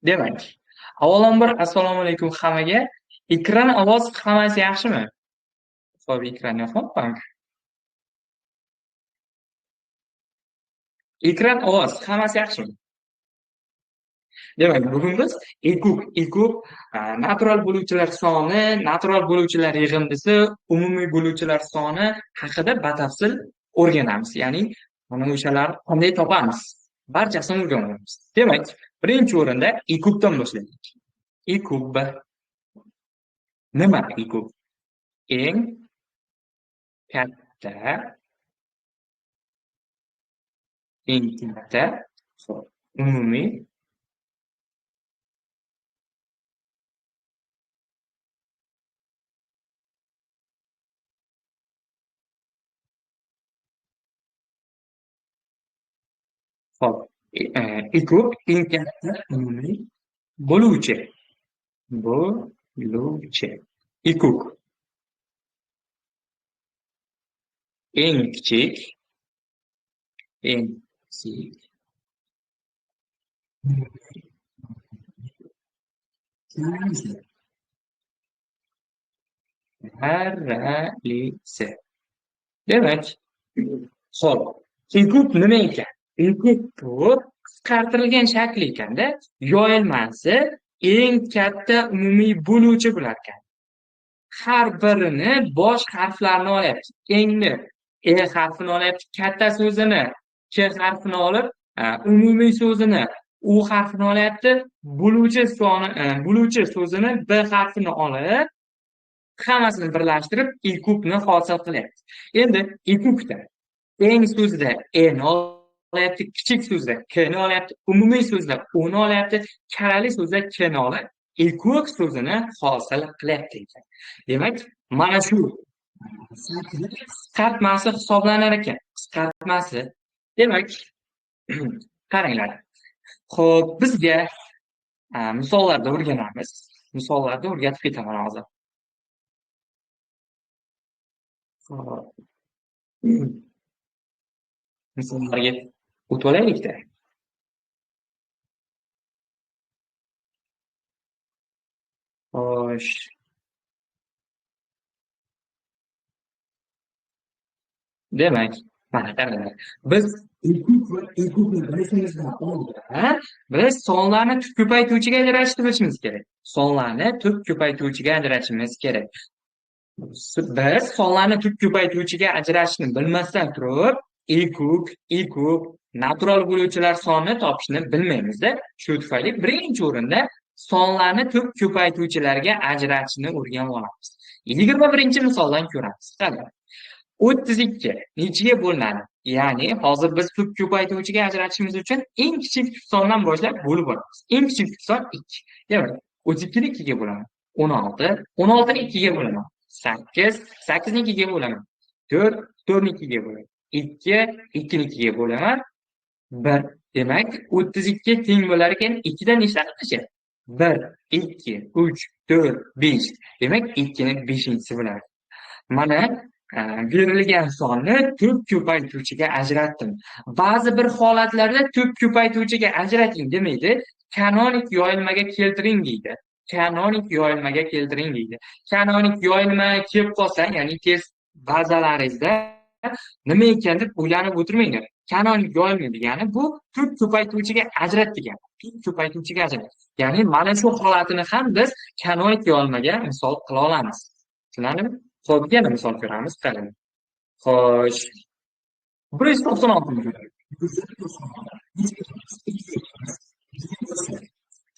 Demak, avvalambor assalomu alaykum hammaga. Ekran, ovoz hammasi yaxshimi? Xo'p, ekran yoqmabman. Ekran, ovoz hammasi yaxshimi? Demak, bugun biz EKUB natural bo'luvchilar soni, natural bo'luvchilar yig'indisi, umumiy bo'luvchilar soni haqida batafsil o'rganamiz. Ya'ni mana o'shalarni qanday topamiz? Barchasini o'rganamiz. Demak, birinchi o'rinda EKUBdan boshlaylik. EKUB. Nima EKUB? Eng katta umumiy Xo'p, EKUB eng katta umumiy bo'luvchi. Bo'luvchi. EKUB eng kichik karalisi. Demak, xo'p, EKUB nima ekan? EKUB bu qisqartirilgan shakli ekanda, yoyilmasi eng katta umumiy bo'luvchi bo'lar ekan. Har birini bosh harflarini olyapti. Engni E harfini olyapti, katta so'zini K harfini olib, umumiy so'zini U harfini olyapti, bo'luvchi soni, bo'luvchi so'zini B harfini olib, hammasini birlashtirib EKUBni hosil qilyapti. Endi EKUBda eng so'zida E ni olyapti, kichik so'zda K ni olyapti, umumiy so'zda U ni olyapti, karali so'zda K ni olib, EKUB so'zini hosil qilyapti ekan. Demak, mana shu qisqartmasi hisoblanar ekan. Qisqartmasi. Demak, qaranglar. Xo'p, bizga misollarda o'rganamiz. Misollarda o'rgatib ketaman hozir. Xo'p. Misollarga o'tib olaylik-da. Xo'sh. Demak, mana qaranglar. Biz EKUB va EKUBni bilishimizdan oldin biz sonlarni tub ko'paytuvchiga ajratishni bilishimiz kerak. Sonlarni tub ko'paytuvchiga ajratishimiz kerak. Biz sonlarni tub ko'paytuvchiga ajratishni bilmasdan turib, EKUB, natural bo'luvchilar sonini topishni bilmaymizda. Shu tufayli birinchi o'rinda sonlarni tub ko'paytuvchilarga ajratishni o'rganib olamiz. 21-misoldan ko'ramiz. Qarang. 32 nechiga bo'linadi? Ya'ni hozir biz tub ko'paytuvchiga ajratishimiz uchun eng kichik tub sondan boshlab bo'lib olamiz. Eng kichik tub son 2. Demak, 32 ni 2 ga bo'laman. 16, 16 ni 2 ga bo'laman. 8, 8 ni 2 ga bo'laman. 4, 4 ni 2 ga bo'laman. 2, 2 ni 2 ga bo'laman. 1. Demak, 32 teng bo'lar ekan 2 dan nechta qilishadi? 1, 2, 3, 4, 5. Demak, 2 ni 5-chisi bo'ladi. Mana berilgan sonni tub ko'paytuvchiga ajratdim. Ba'zi bir holatlarda tub ko'paytuvchiga ajrating demaydi, kanonik yoyilmaga keltiring deydi. Kanonik yoyilmaga keltiring deydi. Kanonik yoyilma kelib qolsa, ya'ni test bazalaringizda nima ekan deb o'ylanib o'tirmanglar. Kanonik yoyilma degani bu tub ko'paytuvchiga ajrat degani. Tub ko'paytuvchiga ajrat. Ya'ni mana shu holatini ham biz kanonik yoyilmaga misol qila olamiz. Tushunarlimi? Xo'p, yana misol ko'ramiz, qarang. Xo'sh. 196 ni ko'ramiz.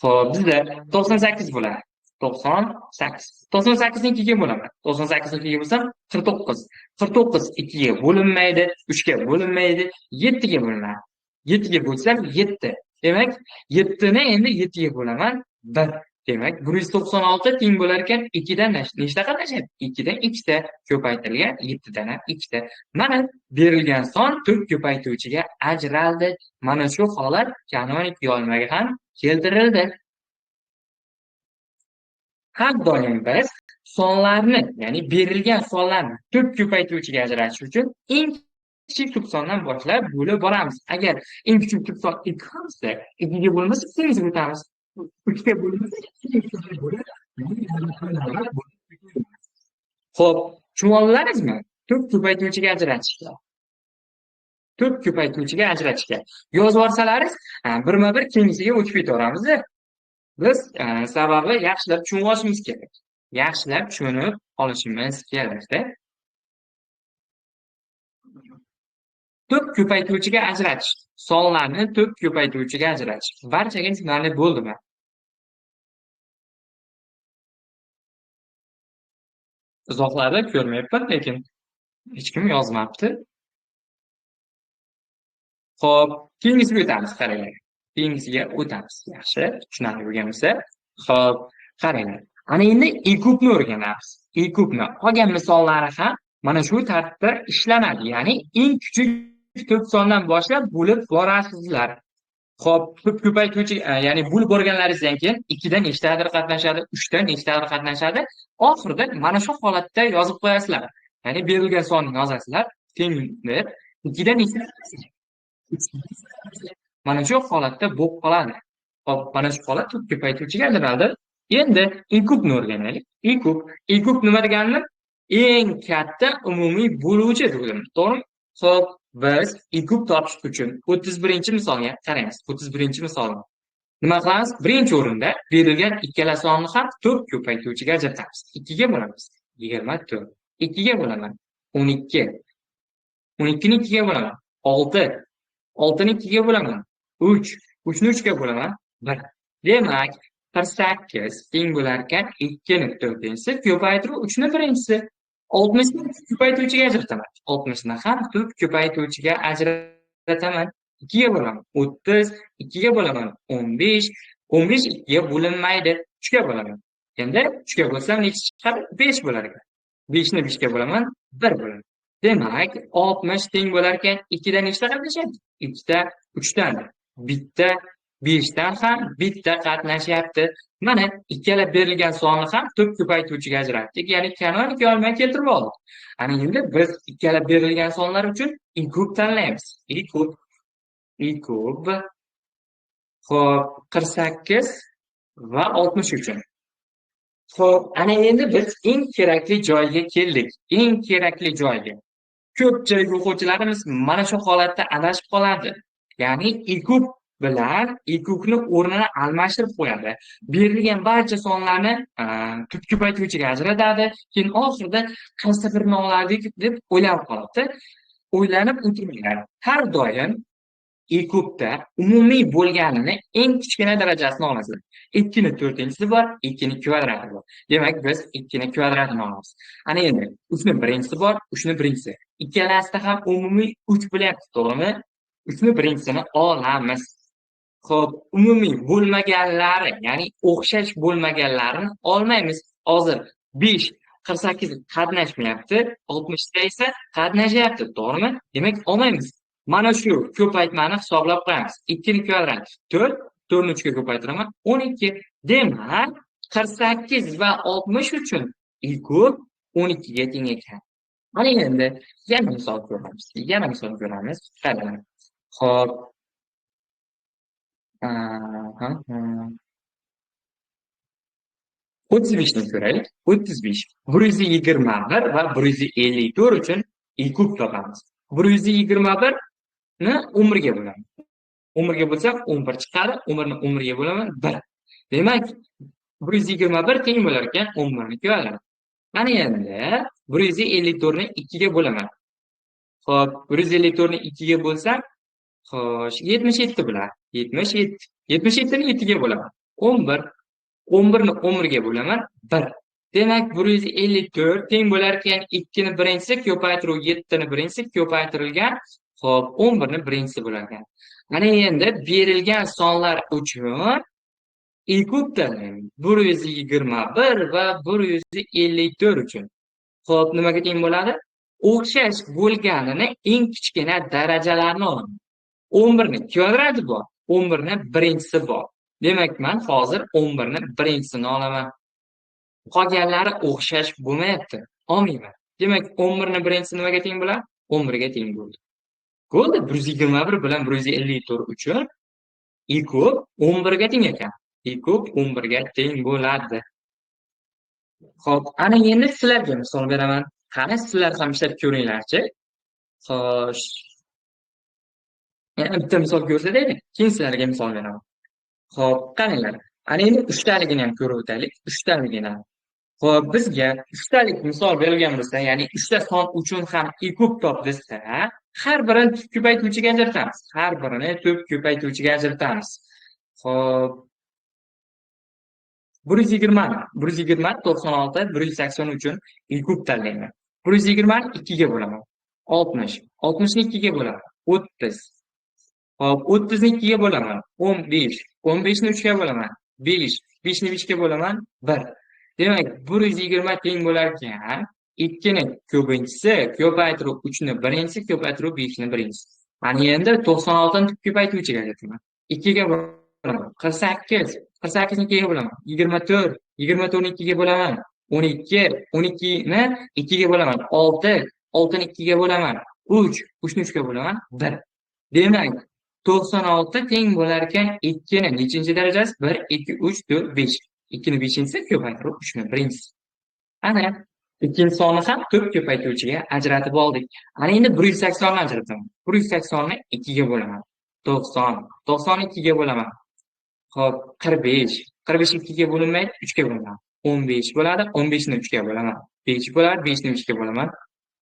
Xo'p, bizda 98 bo'ladi. 98. 98 ni 2 ga bo'laman. 98 ni 2 ga bo'lsam 49. 49 2 ga bo'linmaydi, 3 ga bo'linmaydi, 7 ga bo'linadi. 7 ga bo'lsam 7. Demak, 7 ni endi 7 ga bo'laman 1. Demak, 196 teng bo'lar ekan 2 dan nechta qatnashadi? 2 dan 2 ta ko'paytirilgan 7 dan ham 2 ta. Mana berilgan son tub ko'paytuvchiga ajraldi. Mana shu holat kanonik yoyilmaga ham keltirildi. Har doim biz sonlarni, ya'ni berilgan sonlarni tub ko'paytuvchiga ajratish uchun eng kichik tub sondan boshlab bo'lib boramiz. Agar eng kichik tub son 2 bo'lsa, 2 ga bo'lmasa, 8 ga o'tamiz. 3ga bo'linsa 2 bo'ladi. Xo'p, tushunib oldingizmi? Tub ko'paytuvchiga ajratishga. Tub ko'paytuvchiga ajratishga. Yozib olsalaringiz, birma-bir keyingisiga o'tib ketaveramiz. Biz sababi yaxshilab tushunib olishimiz kerak. Yaxshilab tushunib olishimiz kerak-da. Tub ko'paytuvchiga ajratish. Sonlarni tub ko'paytuvchiga ajratish. Barchaga tushunarli bo'ldimi? Izohlarda ko'rmayapman, lekin hech kim yozmabdi. Xo'p, keyingisiga o'tamiz, qaranglar. Keyingisiga o'tamiz. Yaxshi, tushunarli bo'lgan bo'lsa. Xo'p, qaranglar. Ana endi e-kubni o'rganamiz. E-kubni qolgan misollari ham mana shu tartibda ishlanadi. Ya'ni eng kichik tub sondan boshlab bo'lib borasizlar. Xo'p, tub ko'paytuvchi, ya'ni bo'lib borganlaringizdan keyin 2 dan nechtadir qatnashadi, 3 dan nechtadir qatnashadi. Oxirida mana shu holatda yozib qo'yasizlar. Ya'ni berilgan sonni yozasizlar, teng deb 2 dan nechtadir, mana shu holatda bo'lib qoladi. Xo'p, mana shu holat tub ko'paytuvchiga ajraldi. Endi e-kubni o'rganaylik. E-kub, e-kub nima deganini? Eng katta umumiy bo'luvchi dedim, to'g'rimi? Xo'p, biz e-kub topish uchun 31-misolga qaraymiz. 31-misolni nima qilamiz? Birinchi o'rinda berilgan ikkala sonni ham tub ko'paytuvchiga ajratamiz. 2 ga bo'lamiz. 24. 2 ga bo'laman. 12. 12 ni 2 ga bo'laman. 6. 6 ni 2 ga bo'laman. 3. 3 ni 3 ga bo'laman. 1. Demak, 48 teng bo'lar ekan 2 ni 4-inchisi ko'paytirib 3 ni 1-inchisi. 60 ni ko'paytuvchiga ajrataman. 60 ni ham tub ko'paytuvchiga ajrataman. 2 ga bo'laman. 30, 2 ga bo'laman. 15, 15 2 ga bo'linmaydi. 3 ga bo'laman. Endi 3 ga bo'lsam necha chiqadi? 5 bo'lar ekan. 5 ni 5 ga bo'laman, 1 bo'ladi. Demak, 60 teng bo'lar ekan 2 dan nechta qatnashadi? 2 ta, 3 dan, bitta, 5 dan ham bitta qatnashyapti. Mana ikkala berilgan sonni ham tub ko'paytuvchiga ajratdik, ya'ni kanonik olmay keltirib oldik. Ana endi biz ikkala berilgan sonlar uchun e-kub tanlaymiz. E-kub, e-kub. Xo'p, 48 va 60 uchun. Xo'p, ana endi biz eng kerakli joyga keldik. Eng kerakli joyga. Ko'pchilik o'quvchilarimiz mana shu holatda adashib qoladi. Ya'ni e-kub bilan e-kubni o'rnini almashtirib qo'yadi. Berilgan barcha sonlarni tub ko'paytuvchiga ajratadi. Keyin oxirida qaysi birini olardik deb o'ylab qoladi. O'ylanib o'tirmanglar. Har doim e-kubda umumiy bo'lganini eng kichkina darajasini olasizlar. 2 ni 4-inchisi bor, 2 ni kvadrati bor. Demak, biz 2 ni kvadratini olamiz. Ana endi 3 ni birinchisi bor, 3 ni birinchisi. Ikkalasida ham umumiy 3 bo'lyapti, to'g'rimi? 3 ni birinchisini olamiz. Xo'p, umumiy bo'lmaganlari, ya'ni o'xshash bo'lmaganlarini olmaymiz. Hozir 5 48 qatnashmayapti, 60 ta esa qatnashyapti, to'g'rimi? Demak, olmaymiz. Mana shu ko'paytmani hisoblab qo'yamiz. 2 ni kvadrati 4, 4 ni 3 ga ko'paytiraman 12. Demak, 48 va 60 uchun e-kub 12 ga teng ekan. Mana endi yana misol ko'ramiz. Yana misol ko'ramiz. Qarang. Xo'p. 35 ni ko'raylik. 35. 121 va 154 uchun e-kub topamiz. 121 ni 11 ga bo'lamiz. 11 ga bo'lsak 11 chiqadi. 11 ni 11 ga bo'laman 1. Demak, 121 teng bo'lar ekan 11 ni kvadrati. Mana endi 154 ni 2 ga bo'laman. Xo'p, 154 ni 2 ga bo'lsam, xo'sh, 77 bo'ladi. 77. 77 ni 7 ga bo'laman. 11. 11 ni 11 ga bo'laman 1. Demak, 154 teng bo'lar ekan 2 ni birinchisi ko'paytiruv 7 ni birinchisi ko'paytirilgan, xo'p, 11 ni birinchisi bo'lar ekan. Mana endi berilgan sonlar uchun e-kub tanlaymiz. 121 va 154 uchun. Xo'p, nimaga teng bo'ladi? O'xshash bo'lganini eng kichkina darajalarini olaman. 11 ni kvadrati bor, 11 ni birinchisi bor. Demak, men hozir 11 ni birinchisini olaman. Qolganlari o'xshash bo'lmayapti, olmayman. Demak, 11 ni birinchisi nimaga teng bo'ladi? 11 ga teng bo'ldi. Bo'ldi, 121 bilan 154 uchun e-kub 11 ga teng ekan. I kub 11 ga teng bo'ladi. Xo'p, ana endi sizlarga misol beraman. Qani sizlar ham ishlab ko'ringlarchi. Xo'sh. Yana bitta misol ko'rsataylik, keyin sizlarga misol beraman. Xo'p, qaranglar. Ana endi uchtaligini ham ko'rib o'taylik, uchtaligini. Xo'p, bizga uchtalik misol berilgan bo'lsa, ya'ni uchta son uchun ham i kub top desa, har birini tub ko'paytuvchiga ajratamiz. Har birini tub ko'paytuvchiga ajratamiz. Xo'p. 120, 120, 96, 180 uchun i kub tanlayman. 120 ni 2 ga bo'laman. 60, 60 ni 2 ga bo'laman. 30. Xo'p, 30 ni 2 ga bo'laman. 15, 15 ni 3 ga bo'laman. 5, 5 ni 5 ga bo'laman. 1. Demak, 120 teng bo'lar ekan, 2 ni ko'pinchisi ko'paytirib 3 ni birinchisi ko'paytirib 5 ni birinchisi. Mana endi 96 ni tub ko'paytuvchiga ajrataman. 2 ga bo'laman. 48, 48 ni 2 ga bo'laman. 24, 24 ni 2 ga bo'laman. 12, 12 ni 2 ga bo'laman. 6, 6 ni 2 ga bo'laman. 3, 3 ni 3 ga bo'laman. 1. Demak, 96 teng bo'lar ekan 2 ni nechinchi darajasi? 1, 2, 3, 4, 5. 2 ni 5-inchisi ko'paytirib 3 ni birinchisi. Ana ikkinchi sonni ham tub ko'paytuvchiga ajratib oldik. Ana endi 180 ni ajrataman. 180 ni 2 ga bo'laman. 90, 90 ni 2 ga bo'laman. Xo'p, 45, 45 2 ga bo'linmaydi, 3 ga bo'laman. 15 bo'ladi, 15 ni 3 ga bo'laman. 5 bo'ladi, 5 ni 3 ga bo'laman.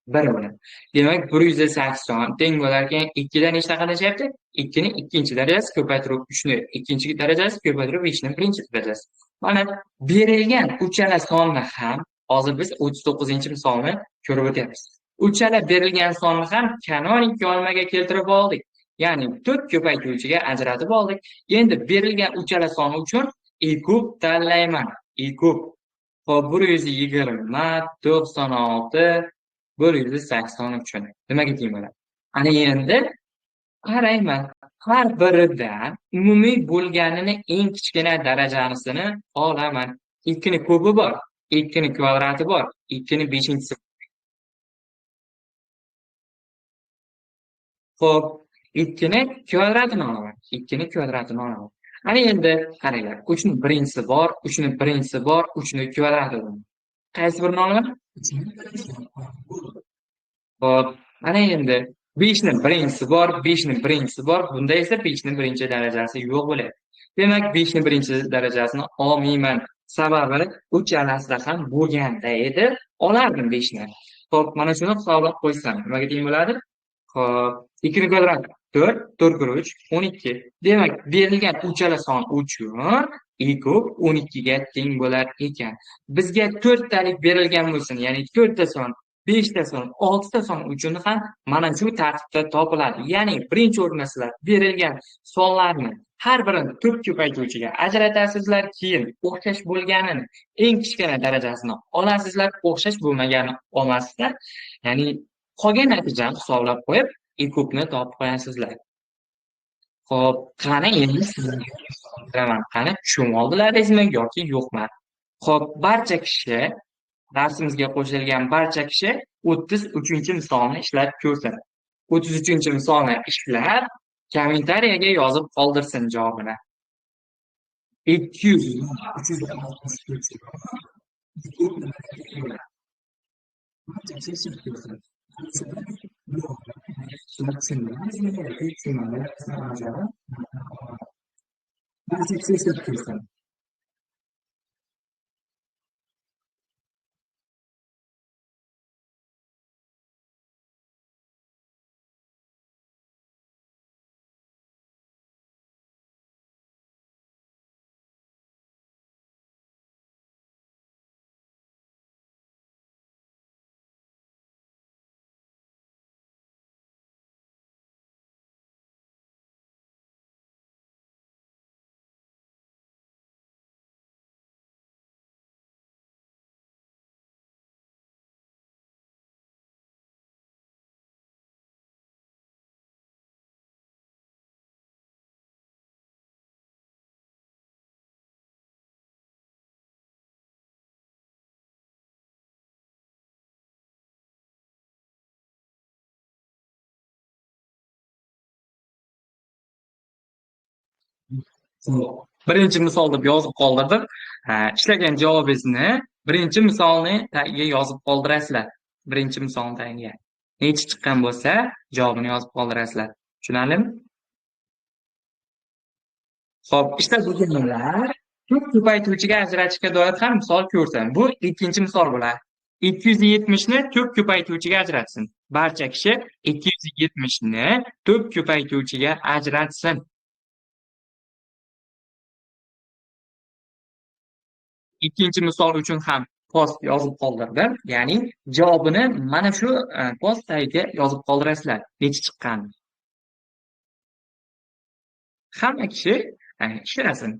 1 bo'ladi. Demak, 180 teng bo'lar ekan 2 dan nechta qadashyapti? 2 ni ikkinchi darajasi ko'paytirib 3 ni ikkinchi darajasi ko'paytirib 5 ni birinchi darajasi. Mana berilgan uchala sonni ham hozir biz 39-misolni ko'rib o'tyapmiz. Uchala berilgan sonni ham kanonik yoymaga keltirib oldik. Ya'ni 4 ko'paytuvchiga ajratib oldik. Endi berilgan uchala son uchun i kub tanlayman. I kub. Xo'p, 120, 96, 180 uchun nimaga teng bo'ladi? Ana endi qarayman. Har biridan umumiy bo'lganini eng kichkina darajasini olaman. 2 ni kubi bor, 2 ni kvadrati bor, 2 ni 5-inchisi. Xo'p, 2 ni kvadratini olaman. 2 ni kvadratini olaman. Ana endi qaranglar, 3 ni birinchisi bor, 3 ni birinchisi bor, 3 ni kvadrati bor. Qaysi birini olaman? Xo'p, ana endi 5 ni birinchisi bor, 5 ni birinchisi bor. Bunda esa 5 ni birinchi darajasi yo'q bo'ladi. Demak, 5 ni birinchi darajasini olmayman. Sababi uchalasida ham bo'lganda edi, olardim 5 ni. Xo'p, mana shuni hisoblab qo'ysam, nimaga teng bo'ladi? Xo'p, 2 ni kvadrat 4, 4 kar 3, 12. Demak, berilgan uchala son uchun i kub 12 ga teng bo'lar ekan. Bizga 4 talik berilgan bo'lsin, ya'ni 4 ta son, 5 ta son, 6 ta son uchun ham mana shu tartibda topiladi. Ya'ni birinchi o'rinda sizlar berilgan sonlarni har birini tub ko'paytuvchiga ajratasizlar, keyin o'xshash bo'lganini eng kichkina darajasini olasizlar, o'xshash bo'lmaganini olmasizlar. Ya'ni qolgan natijani hisoblab qo'yib, i kubni topib qo'yasizlar. Xo'p, qani endi sizlarga beraman. Qani tushunib oldilaringizmi yoki yo'qmi? Xo'p, barcha kishi darsimizga qo'shilgan barcha kishi 33-misolni ishlab ko'rsin. 33-misolni ishlab kommentariyaga yozib qoldirsin javobini. 200 363 363. Birinchi misol deb yozib qoldirdim. Ishlagan javobingizni birinchi misolni tagiga yozib qoldirasizlar. Birinchi misolni tagiga. Necha chiqqan bo'lsa, javobini yozib qoldirasizlar. Tushunarlimi? Xo'p, ishlab bo'lganlar tub ko'paytuvchiga ajratishga doir ham misol ko'rsin. Bu ikkinchi misol bo'ladi. 270 ni tub ko'paytuvchiga ajratsin. Barcha kishi 270 ni tub ko'paytuvchiga ajratsin. Ikkinchi misol uchun ham post yozib qoldirdim. Ya'ni javobini mana shu post tagiga yozib qoldirasizlar. Necha chiqqan? Hamma kishi ishlasin.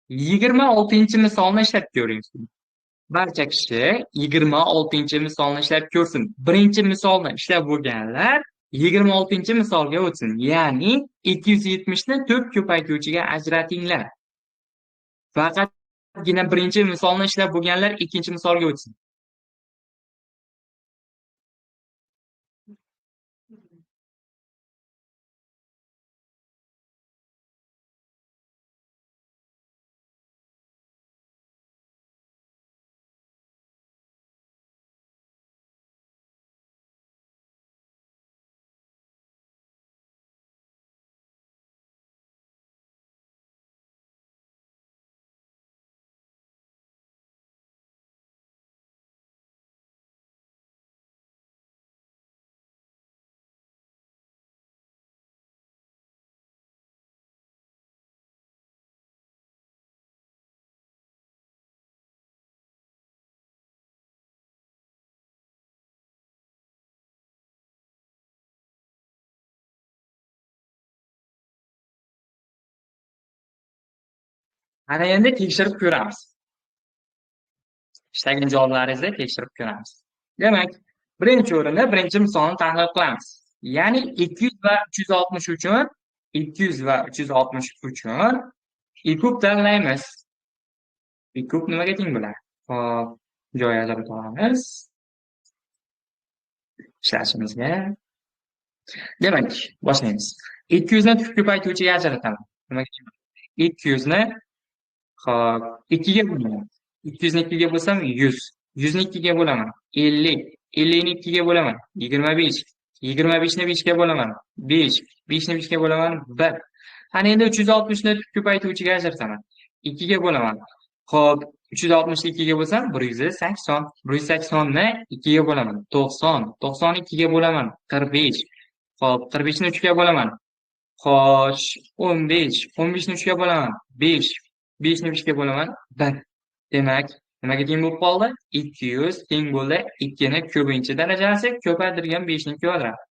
Yigirma oltinchi misolni ishlab ko'ring. Barcha kishi 26-misolni ishlab ko'rsin. Birinchi misolni ishlab bo'lganlar 26-misolga o'tsin. Ya'ni 270 ni tub ko'paytuvchiga ajratinglar. Faqatgina birinchi misolni ishlab bo'lganlar ikkinchi misolga o'tsin. Ana endi tekshirib ko'ramiz. Ishlagan javoblaringizni tekshirib ko'ramiz. Demak, birinchi o'rinda birinchi misolni tahlil qilamiz. Ya'ni 200 va 360 uchun 200 va 360 uchun i kub tanlaymiz. I kub nimaga teng bo'ladi? Xo'p, joy ajratib olamiz. Ishlashimizga. Demak, boshlaymiz. 200 ni tub ko'paytuvchiga ajratamiz. Nimaga teng bo'ladi? 200 ni xo'p, 2 ga bo'laman. 200 ni 2 ga bo'lsam 100. 100 ni 2 ga bo'laman. 50. 50 ni 2 ga bo'laman. 25. 25 ni 5 ga bo'laman. 5. 5 ni 5 ga bo'laman. 1. Ana endi 360 ni tub ko'paytuvchiga ajrataman. 2 ga bo'laman. Xo'p, 360 ni 2 ga bo'lsam 180. 180 ni 2 ga bo'laman. 90. 90 ni 2 ga bo'laman. 45. Xo'p, 45 ni 3 ga bo'laman. Xo'sh, 15. 15 ni 3 ga bo'laman. 5. 5 ni 5 ga bo'laman 1. Demak, nimaga teng bo'lib qoldi? 200 teng bo'ldi 2 ni ko'pinchi darajasi ko'paytirilgan 5 ning kvadrati.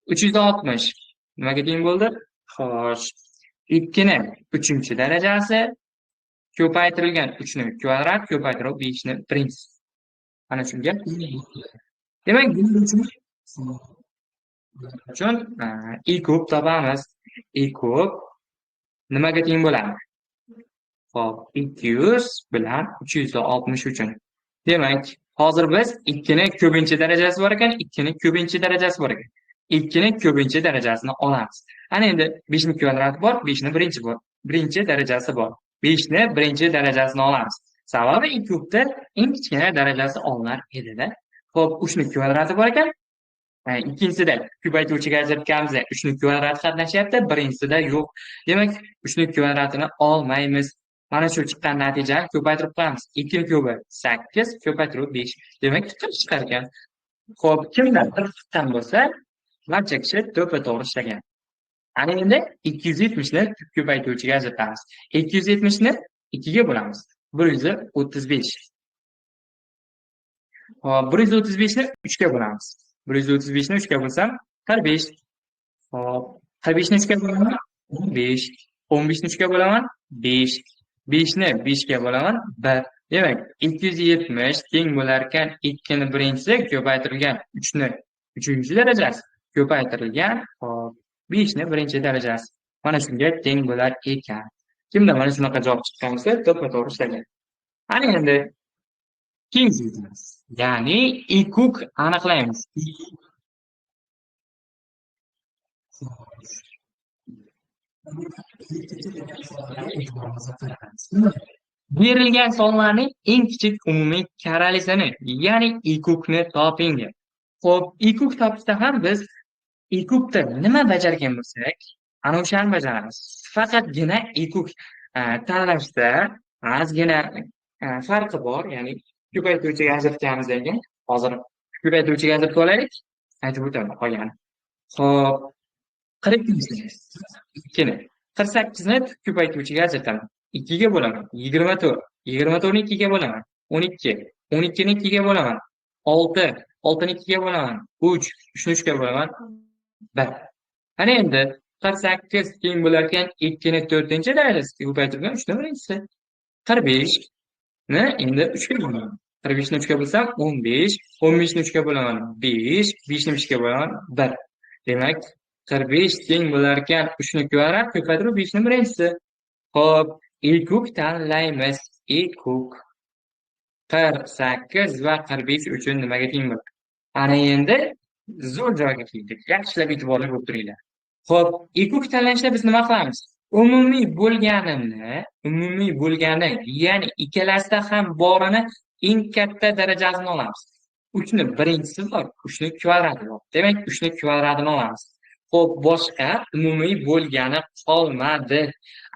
360 nimaga teng bo'ldi? Xo'sh, 2 ni 3-darajasi ko'paytirilgan 3 ning kvadrat ko'paytirib 5 ni birinchisi. Mana shunga. Demak, buning uchun i kub topamiz. I kub nimaga teng bo'ladi? Xo'p, 200 bilan 360 uchun. Demak, hozir biz 2 ni ko'pinchi darajasi bor ekan, 2 ni ko'pinchi darajasi bor ekan. 2 ni ko'pinchi darajasini olamiz. Ana endi 5 ning kvadrati bor, 5 ni birinchi bor. Birinchi darajasi bor. 5 ni birinchi darajasini olamiz. Sababi i kubda eng kichkina darajasi olinar edi-da. Xo'p, 3 ning kvadrati bor ekan. Ikkinchisida ko'paytuvchiga ajratganimizda 3 ning kvadrati qatnashyapti, birinchisida yo'q. Demak, 3 ning kvadratini olmaymiz. Mana shu chiqqan natijani ko'paytirib qo'yamiz. 2 ning kubi 8 ko'paytirib 5. Demak, 40 chiqar ekan. Xo'p, kimdan 40 chiqqan bo'lsa, barcha kishi to'ppa-to'g'ri ishlagan. Ana endi 270 ni ko'paytuvchiga ajratamiz. 270 ni 2 ga bo'lamiz. 135. Xo'p, 135 ni 3 ga bo'lamiz. 135 ni 3 ga bo'lsam 45. Xo'p, 45 ni 3 ga bo'laman 15. 15 ni 3 ga bo'laman, 5. 5 ni 5 ga bo'laman, 1. Demak, 270 teng bo'lar ekan 2 ni birinchisi ko'paytirilgan 3 ni 3 darajasi ko'paytirilgan hop 5 ni birinchi darajasi. Mana shunga teng bo'lar ekan. Kimda mana shunaqa javob chiqqan bo'lsa, to'ppa-to'g'ri ishlagan. Ana endi keyingi o'tamiz. Ya'ni IQK aniqlaymiz. Berilgan sonlarning eng kichik umumiy karalisini, ya'ni IQKni toping. Xo'p, IQK topishda ham biz IQKda nima bajargan bo'lsak, ana o'shani bajaramiz. Faqatgina IQK tanlashda ozgina farqi bor, ya'ni ko'paytiruvchiga ajratganimizdan keyin hozir ko'paytiruvchiga ajratib olaylik, aytib o'taman qolgani. Xo'p, 42 ni 48 ni ko'paytiruvchiga ajrataman. 2 ga bo'laman, 24, 24 ni 2 ga bo'laman, 12, 12 ni 2 ga bo'laman, 6, 6 ni 2 ga bo'laman, 3, 3 ni 3 ga bo'laman, 1. Ana endi 48 teng bo'lar ekan 2 ni 4-darajasi ko'paytirilgan 3 ni birinchisi. 45 ni endi 3 ga bo'laman. 45 ni 3 ga bo'lsam 15, 15 ni 3 ga bo'laman 5, 5 ni 3 ga bo'laman 1. Demak, 45 teng bo'lar ekan 3 ni kvadrat ko'paytirib 5 ni birinchisi. Xo'p, IQK tanlaymiz. IQK 48 va 45 uchun nimaga teng bo'ladi? Ana endi zo'r joyga keldik. Yaxshilab e'tiborli bo'lib turinglar. Xo'p, IQK tanlashda biz nima qilamiz? Umumiy bo'lgani, ya'ni ikkalasida ham borini eng katta darajasini olamiz. 3 ni birinchisi bor, 3 ni kvadrati bor. Demak, 3 ni kvadratini olamiz. Xo'p, boshqa umumiy bo'lgani qolmadi.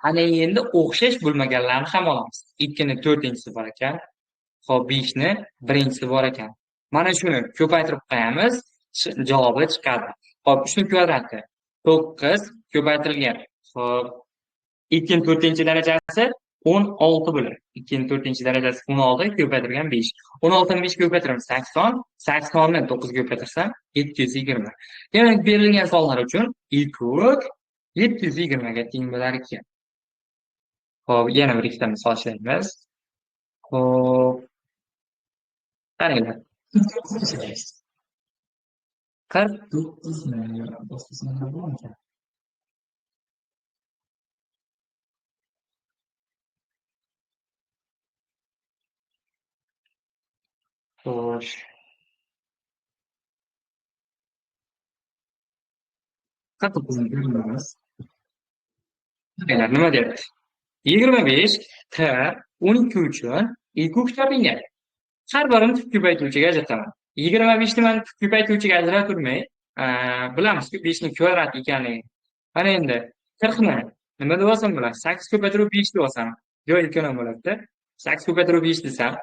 Ana endi o'xshash bo'lmaganlarni ham olamiz. 2 ni 4-inchisi bor ekan. Xo'p, 5 ni birinchisi bor ekan. Mana shuni ko'paytirib qo'yamiz, javobi chiqadi. Xo'p, 3 ni kvadrati 9 ko'paytirilgan. Xo'p, 2 ni 4-darajasi 16 bo'ladi. 2 ni 4-darajasi 16 ko'paytirilgan 5. 16 ni 5 ko'paytiramiz 80, 80 ni 9 ko'paytirsam 720. Demak, berilgan sonlar uchun IQK 720 ga teng bo'lar ekan. Xo'p, yana bir ikkita misol ishlaymiz. Xo'p. Qaranglar. 49 ni boshqasini bo'larkan. Xo'sh. 49 ni ko'ramiz. Qaranglar, nima deyapti? 25 T 12 uchun IQK topingan. Har birini tub ko'paytiruvchiga ajrataman. 25 ni men tub ko'paytiruvchiga ajratib, bilamizki 5 ni kvadrat ekanligini. Mana endi 40 ni nima deb olsam bo'ladi? 8 ko'paytirib 5 deb olsam, joy ikkonom bo'ladi-da. 8 ko'paytirib 5 desam,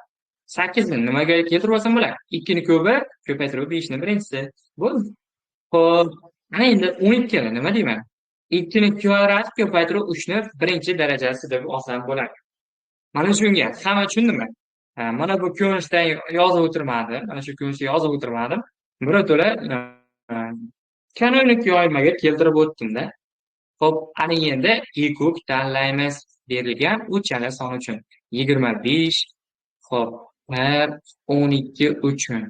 8 ni nimaga keltirib olsam bo'ladi? 2 ni ko'pi ko'paytirib 5 ni birinchisi. Bo'ldi. Xo'p, mana endi 12 ni nima deyman? 2 ni kvadrat ko'paytirib 3 ni birinchi darajasi deb olsam bo'ladi. Mana shunga hamma tushundimi? Mana bu ko'rinishda yozib o'tirmadim. Mana shu ko'rinishda yozib o'tirmadim. Birato'la kanonik yoymaga keltirib o'tdim-da. Xo'p, ana endi IQK tanlaymiz berilgan uchala son uchun. 25, xo'p, 1, 12 uchun.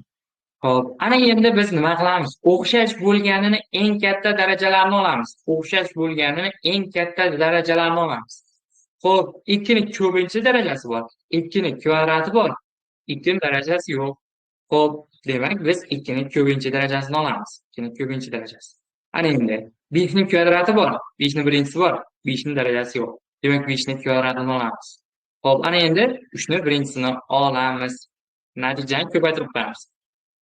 Xo'p, ana endi biz nima qilamiz? O'xshash bo'lganini eng katta darajalarini olamiz. O'xshash bo'lganini eng katta darajalarini olamiz. Xo'p, 2 ni ko'pincha darajasi bor, 2 ni kvadrati bor, 2 ni darajasi yo'q. Xo'p, demak biz 2 ni ko'pincha darajasini olamiz. 2 ni ko'pincha darajasi. Ana endi 5 ni kvadrati bor, 5 ni birinchisi bor, 5 ni darajasi yo'q. Demak 5 ni kvadratini olamiz. Xo'p, ana endi 3 ni birinchisini olamiz. Natijani ko'paytirib qo'yamiz.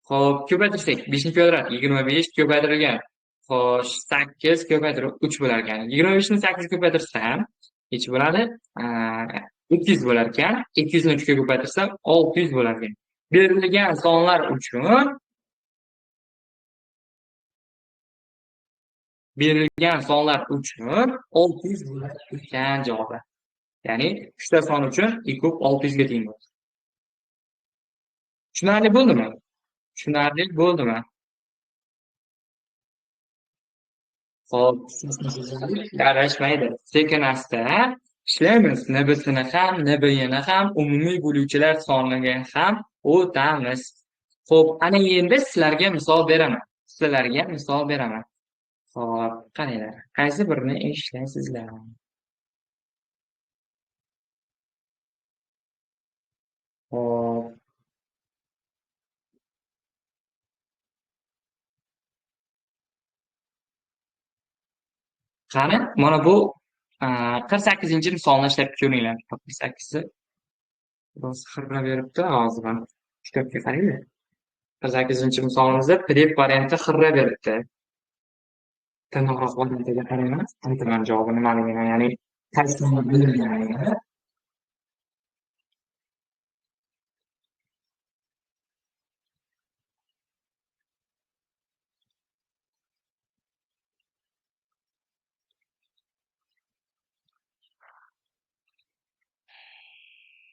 Xo'p, ko'paytirsak 5 ni kvadrat 25 ko'paytirilgan. Xo'sh, 8 ko'paytirib 3 bo'lar ekan. 25 ni 8 ko'paytirsam necha bo'ladi? 200 bo'lar ekan. 200 ni 3 ga ko'paytirsam 600 bo'lar ekan. Berilgan sonlar uchun 600 bo'lar ekan javobi. Ya'ni 3 ta son uchun IQK 600 ga teng bo'ladi. Tushunarli bo'ldimi? Tushunarli bo'ldimi? Xo'p, yarashmaydi. Sekin asta ishlaymiz. NBsini ham, NByini ham, umumiy bo'luvchilar soniga ham o'tamiz. Xo'p, ana endi sizlarga misol beraman. Sizlarga misol beraman. Xo'p, qaranglar. Qaysi birini ishlaysizlar? Xo'p. Qani, mana bu 48-misolni ishlab ko'ringlar. 48-i biroz xirra beribdi hozir mana. Kitobga qaranglar. 48-misolimizda PDF varianti xirra beribdi. Tiniqroq variantiga qaraymiz. Aytaman javobi nimaligini, ya'ni qaysini berilganligini.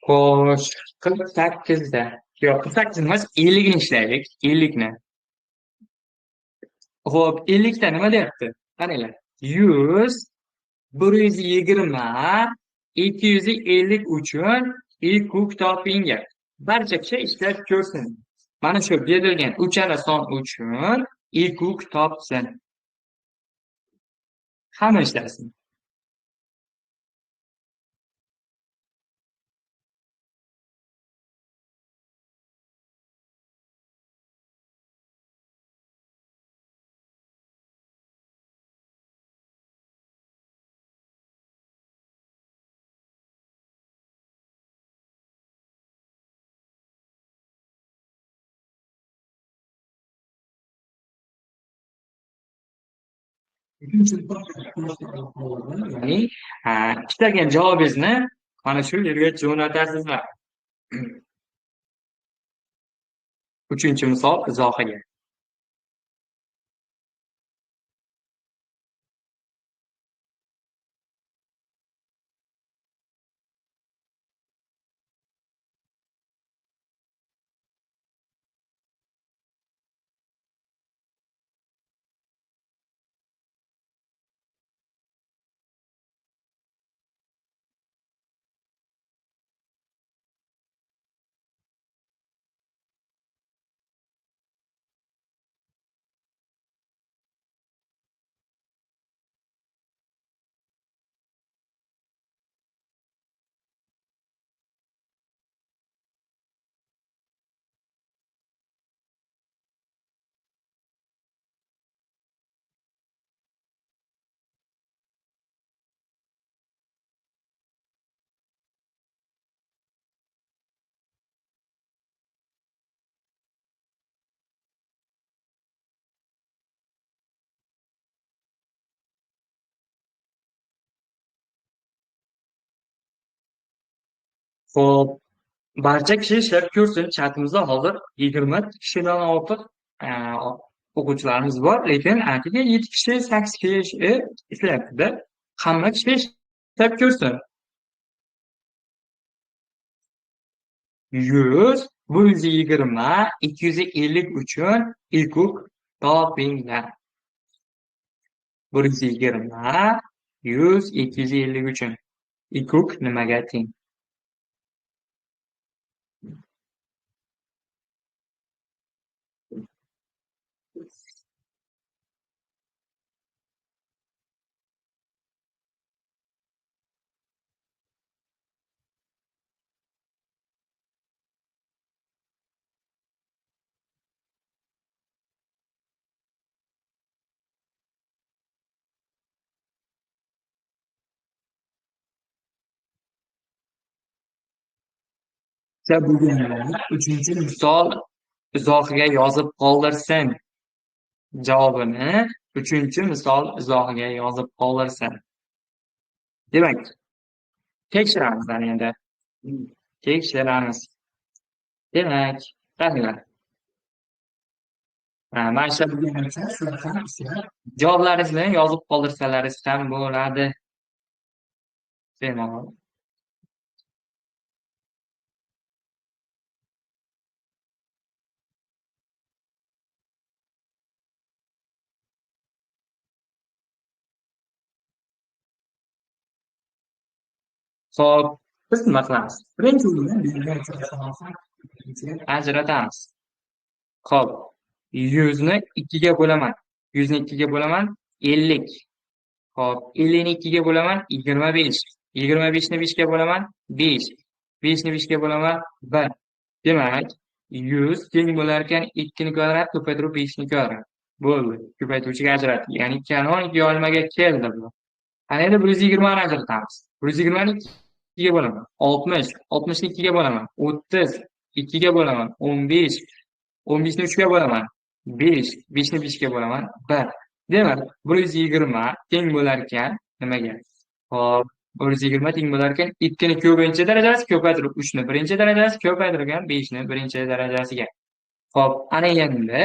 Xo'sh, 48da. Yo'q, 48 emas, 50 ni ishlaylik, 50 ni. Xo'p, 50 ta nima deyapti? Qaranglar. 100, 120, 250 uchun IQ topinglar. Barcha kishi ishlab ko'rsin. Mana shu berilgan uchala son uchun IQ topsin. Hamma ishlasin. Ya'ni ishlagan javobingizni mana shu yerga jo'natasizlar. 3-misol izohiga. Xo'p, barcha kishi ishlab ko'rsin. Chatimizda hozir 20 kishidan ortiq o'quvchilarimiz bor, lekin atigi 7 kishi, 8 kishi ishlayapti-da. Hamma kishi ishlab ko'rsin. 100, 120, 250 uchun IQ topinglar. 120, 100, 250 uchun IQ nimaga teng? Bugun 3-misol izohiga yozib qoldirsin. Javobini 3-misol izohiga yozib qoldirsin. Demak, tekshiramiz endi. Tekshiramiz. Demak, qaranglar. Mana shu javoblaringizni yozib qoldirsalaringiz ham bo'ladi. Bemalol. Xo'p, biz nima qilamiz? Birinchi o'rinda ajratamiz. Xo'p, 100 ni 2 ga bo'laman. 100 ni 2 ga bo'laman, 50. Xo'p, 50 ni 2 ga bo'laman, 25. 25 ni 5 ga bo'laman, 5. 5 ni 5 ga bo'laman, 1. Demak, 100 teng bo'lar ekan 2 ni kvadrat ko'paytirib 5 ni kvadrat. Bo'ldi. Ko'paytiruvchiga ajratdik. Ya'ni kanonik yoyilmaga keldi bu. Ana endi 120 ni ajratamiz. 120 ni 2 ga bo'laman. 60. 60 ni 2 ga bo'laman. 30. 2 ga bo'laman. 15. 15 ni 3 ga bo'laman. 5. 5 ni 5 ga bo'laman. 1. Demak, 120 teng bo'lar ekan nimaga? Xo'p, 120 teng bo'lar ekan 2 ni ko'pincha darajasi ko'paytirib 3 ni birinchi darajasi ko'paytirilgan 5 ni birinchi darajasiga. Xo'p, ana endi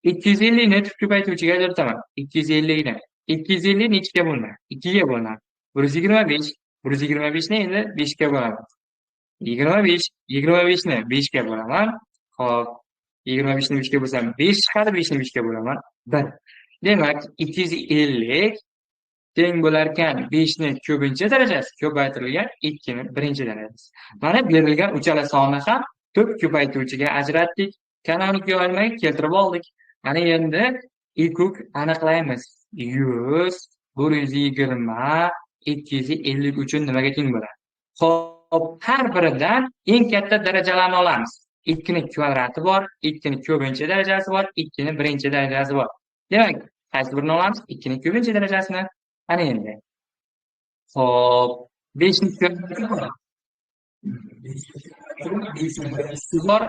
250 ni tub ko'paytiruvchiga ajrataman. 250 ni. 250 nechiga bo'linadi? 2 ga bo'linadi. 125. 125 ni endi 5 ga bo'laman. 25. 25 ni 5 ga bo'laman. Xo'p, 25 ni 5 ga bo'lsam 5 chiqadi, 5 ni 5 ga bo'laman 1. Demak, 250 teng bo'lar ekan 5 ni ko'pincha darajasi ko'paytirilgan 2 ni birinchi darajasi. Mana berilgan uchala sonni ham tub ko'paytiruvchiga ajratdik. Kanonik yoyilmaga keltirib oldik. Mana endi ikuk aniqlaymiz. 100, 120, 250 uchun nimaga teng bo'ladi? Xo'p, har biridan eng katta darajalarni olamiz. 2 ni kvadrati bor, 2 ni ko'pincha darajasi bor, 2 ni birinchi darajasi bor. Demak, qaysi birini olamiz? 2 ni ko'pincha darajasini. Ana endi. Xo'p, 5 ni kvadrati bor. 5 ni birinchisi bor,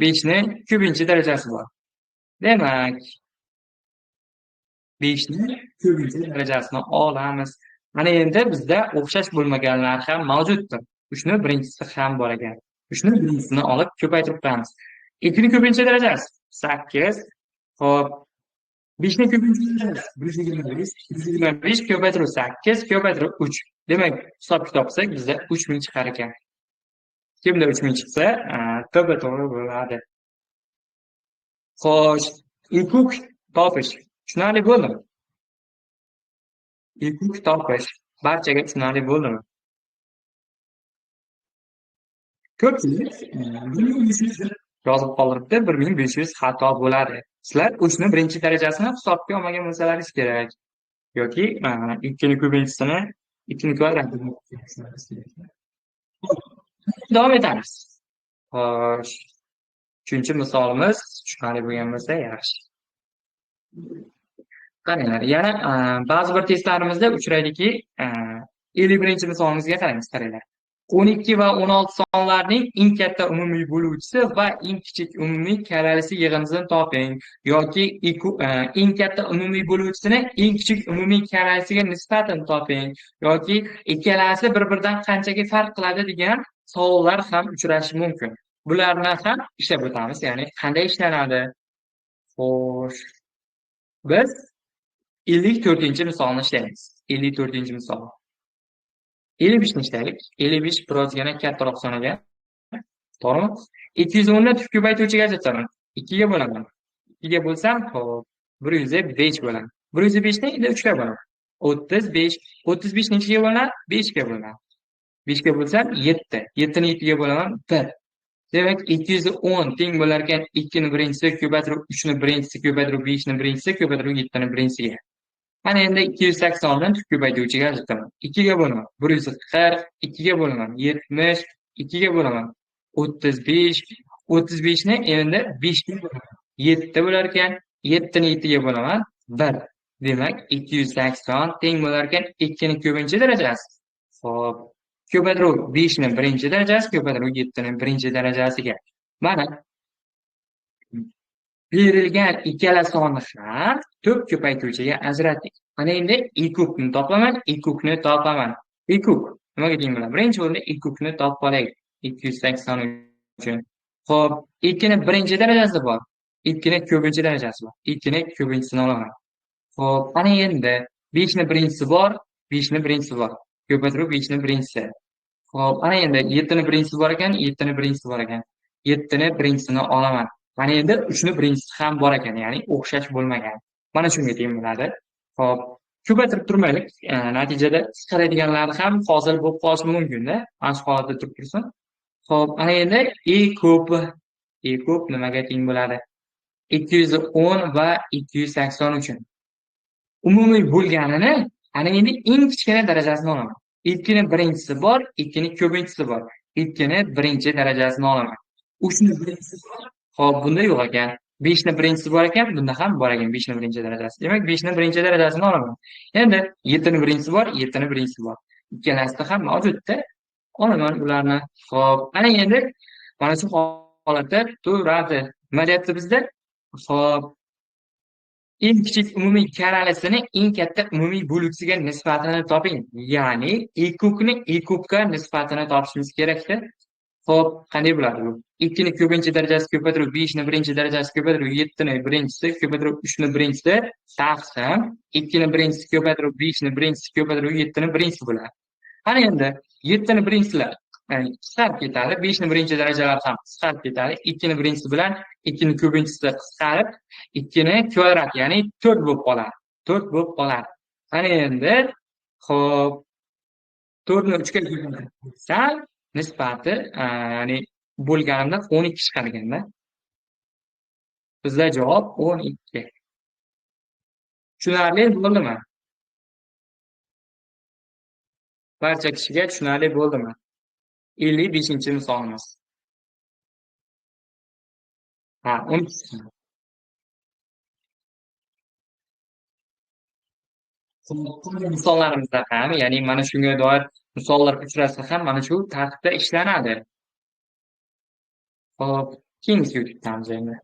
5 ni ko'pincha darajasi bor. Demak, 5 ni ko'pincha darajasini olamiz. Mana endi bizda o'xshash bo'lmaganlar ham mavjuddir. 3 ni birinchisi ham bor ekan. 3 ni birinchisini olib ko'paytirib qo'yamiz. 2 ni ko'pincha darajasi 8. Xo'p, 5 ni ko'pincha darajasi 125, 125 ko'paytirib 8 ko'paytirib 3. Demak, hisob kitob qilsak bizda 3000 chiqar ekan. Kimda 3000 chiqsa, to'g'ri bo'ladi. Xo'sh, ikuk topish tushunarli bo'ldimi? Ikuk topish barchaga tushunarli bo'ldimi? Ko'pchilik 1500 yozib qoldiribdi, 1500 xato bo'ladi. Sizlar 3 ni birinchi darajasini hisobga olmagan bo'lsalaringiz kerak. Yoki 2 ni ko'pinchisini 2 ni kvadratini. Davom etamiz. Xo'sh. Uchinchi misolimiz tushunarli bo'lgan bo'lsa yaxshi. Qaranglar, yana ba'zi bir testlarimizda uchraydiki, 51-misolimizga qaraymiz, qaranglar. 12 va 16 sonlarning eng katta umumiy bo'luvchisi va eng kichik umumiy karalisi yig'indisini toping yoki eng katta umumiy bo'luvchisini eng kichik umumiy karalisiga nisbatan toping yoki ikkalasi bir-biridan qanchaga farq qiladi degan savollar ham uchrashi mumkin. Bularni ham ishlab o'tamiz, ya'ni qanday ishlanadi. Xo'sh, biz 54-misolni ishlaymiz. 54-misol. 55 ni ishlaylik. 55 birozgina kattaroq son ekan. To'g'rimi? 210 ni tub ko'paytiruvchiga ajrataman. 2 ga bo'laman. 2 ga bo'lsam, xo'p, 105 bo'ladi. 105 ni endi 3 ga bo'laman. 35. 35 nechiga bo'linadi? 5 ga bo'linadi. 5 ga bo'lsam 7. 7 ni 7 ga bo'laman 1. Demak, 210 teng bo'lar ekan 2 ni birinchisi ko'paytirib 3 ni birinchisi ko'paytirib 5 ni birinchisi ko'paytirib 7 ni birinchisiga. Mana endi 280 ni tub ko'paytiruvchiga ajrataman. 2 ga bo'laman. 140, 2 ga bo'laman. 70, 2 ga bo'laman. 35, 35 ni endi 5 ga bo'laman. 7 bo'lar ekan, 7 ni 7 ga bo'laman 1. Demak, 280 teng bo'lar ekan 2 ni ko'pincha darajasi. Xo'p, ko'paytiruv 5 ni birinchi darajasi ko'paytiruv 7 ni birinchi darajasiga. Mana berilgan ikkala sonni ham tub ko'paytiruvchiga ajratdik. Mana endi ikukni topaman, ikukni topaman. Ikuk nimaga teng bo'ladi? Birinchi o'rinda ikukni topib olaylik. 280 uchun. Xo'p, 2 ni birinchi darajasi bor. 2 ni ko'pincha darajasi bor. 2 ni ko'pinchisini olaman. Xo'p, ana endi 5 ni birinchisi bor, 5 ni birinchisi bor. Ko'paytirib 5 ni birinchisi. Xo'p, ana endi 7 ni birinchisi bor ekan, 7 ni birinchisi bor ekan. 7 ni birinchisini olaman. Mana endi 3 ni birinchisi ham bor ekan, ya'ni o'xshash bo'lmagan. Mana shunga teng bo'ladi. Xo'p, Ko'paytirib turmaylik. Natijada chiqaradiganlari ham hosil bo'lib qolishi mumkin-da. Mana shu holatda turib tursin. Xo'p, ana endi e ko'p nimaga teng bo'ladi? 210 va 280 uchun. Umumiy bo'lganini ana endi eng kichkina darajasini olaman. 2 ni birinchisi bor, 2 ni ko'pinchisi bor. 2 ni birinchi darajasini olaman. 3 ni birinchisi bor. Xo'p, bunda yo'q ekan. 5 ni birinchisi bor ekan, bunda ham bor ekan 5 ni birinchi darajasi. Demak, 5 ni birinchi darajasini olaman. Endi 7 ni birinchisi bor, 7 ni birinchisi bor. Ikkalasida ham mavjudda. Olaman ularni. Xo'p, ana endi mana shu holatda turadi. Nima deyapti bizda? Xo'p, eng kichik umumiy karalisini eng katta umumiy bo'luvchisiga nisbatini toping. Ya'ni e kubni e kubga nisbatini topishimiz kerakda. Xo'p, qanday bo'ladi bu? 2 ni ko'pinchi darajasi ko'paytirib 5 ni birinchi darajasi ko'paytirib 7 ni birinchisi ko'paytirib 3 ni birinchisi taqsim 2 ni birinchisi ko'paytirib 5 ni birinchisi ko'paytirib 7 ni birinchisi bo'ladi. Ana endi 7 ni birinchisilar ya'ni qisqarib ketadi, 5 ni birinchi darajalari ham qisqarib ketadi, 2 ni birinchisi bilan 2 ni ko'pinchisi qisqarib 2 ni kvadrat, ya'ni 4 bo'lib qoladi. 4 bo'lib qoladi. Ana endi xo'p 4 ni 3 ga ko'paytirsam nisbati, ya'ni bo'lganimda 12 chiqarganda. Bizda javob 12. Tushunarli bo'ldimi? Barcha kishiga tushunarli bo'ldimi? 55-misolimiz. Ha, 12. Misollarimizda ham, ya'ni mana shunga doir misollar uchrasa ham mana shu tartibda ishlanadi. Xo'p, keyingisiga o'tib ketamiz endi.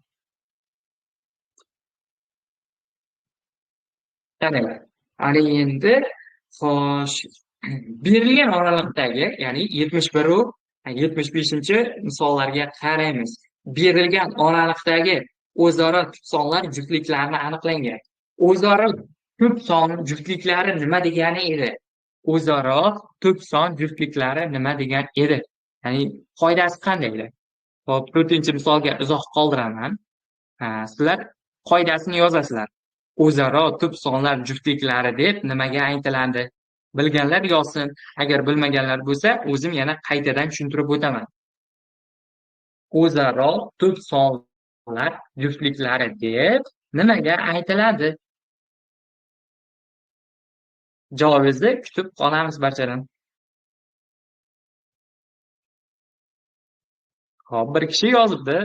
Qaranglar. Ana endi xo'sh, berilgan oraliqdagi, ya'ni 71 va 75-misollarga qaraymiz. Berilgan oraliqdagi o'zaro tub sonlar juftliklarini aniqlangan. O'zaro tub son juftliklari nima degani edi? O'zaro tub son juftliklari nima degan edi? Ya'ni qoidasi qanday edi? Xo'p, 4-misolga izoh qoldiraman. Sizlar qoidasini yozasizlar. O'zaro tub sonlar juftliklari deb nimaga aytiladi? Bilganlar yozsin, agar bilmaganlar bo'lsa, o'zim yana qaytadan tushuntirib o'taman. O'zaro tub sonlar juftliklari deb nimaga aytiladi? Javobingizni kutib qolamiz barchadan. Xo'p, bir kishi yozibdi.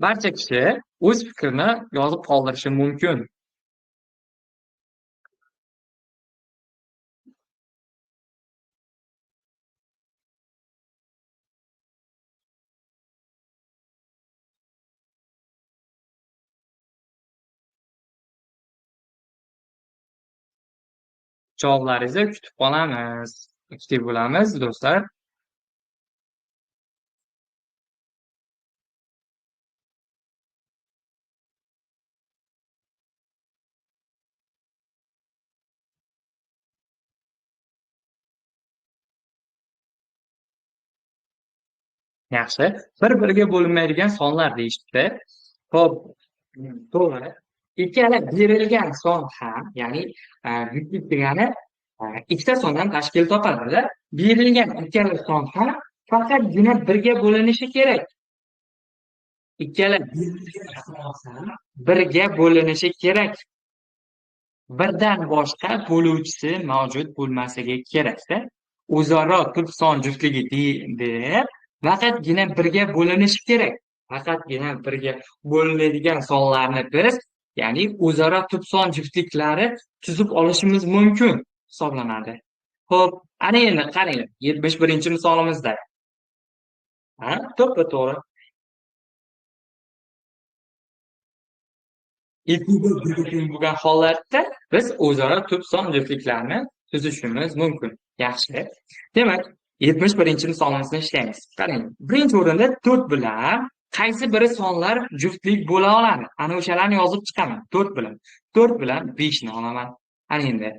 Barcha kishi o'z fikrini yozib qoldirishi mumkin. Javoblaringizni kutib qolamiz. Aktiv bo'lamiz, do'stlar. Yaxshi. Bir-biriga bo'linmaydigan sonlar deyishibdi. Xo'p, to'g'ri. Ikkala berilgan son ham, ya'ni juftlik degani ikkita sondan tashkil topadi. Berilgan ikkala son ham faqatgina birga bo'linishi kerak. Ikkala berilgan son ham birga bo'linishi kerak. Birdan boshqa bo'luvchisi mavjud bo'lmasligi kerak-da. O'zaro tub son juftligi deb faqatgina birga bo'linishi kerak. Faqatgina birga bo'linadigan sonlarni biz, ya'ni o'zaro tub son juftliklari tuzib olishimiz mumkin hisoblanadi. Xo'p, ana endi qaranglar, 71-misolimizda. Ha, to'ppa-to'g'ri. 2 teng bo'lgan holatda biz o'zaro tub son juftliklarini tuzishimiz mumkin. Yaxshi. Demak, 71-misolimizni ishlaymiz. Qarang, birinchi o'rinda 4 bilan qaysi biri sonlar juftlik bo'la oladi? Ana o'shalarni yozib chiqaman. 4 bilan. 4 bilan 5 ni olaman. Ana endi.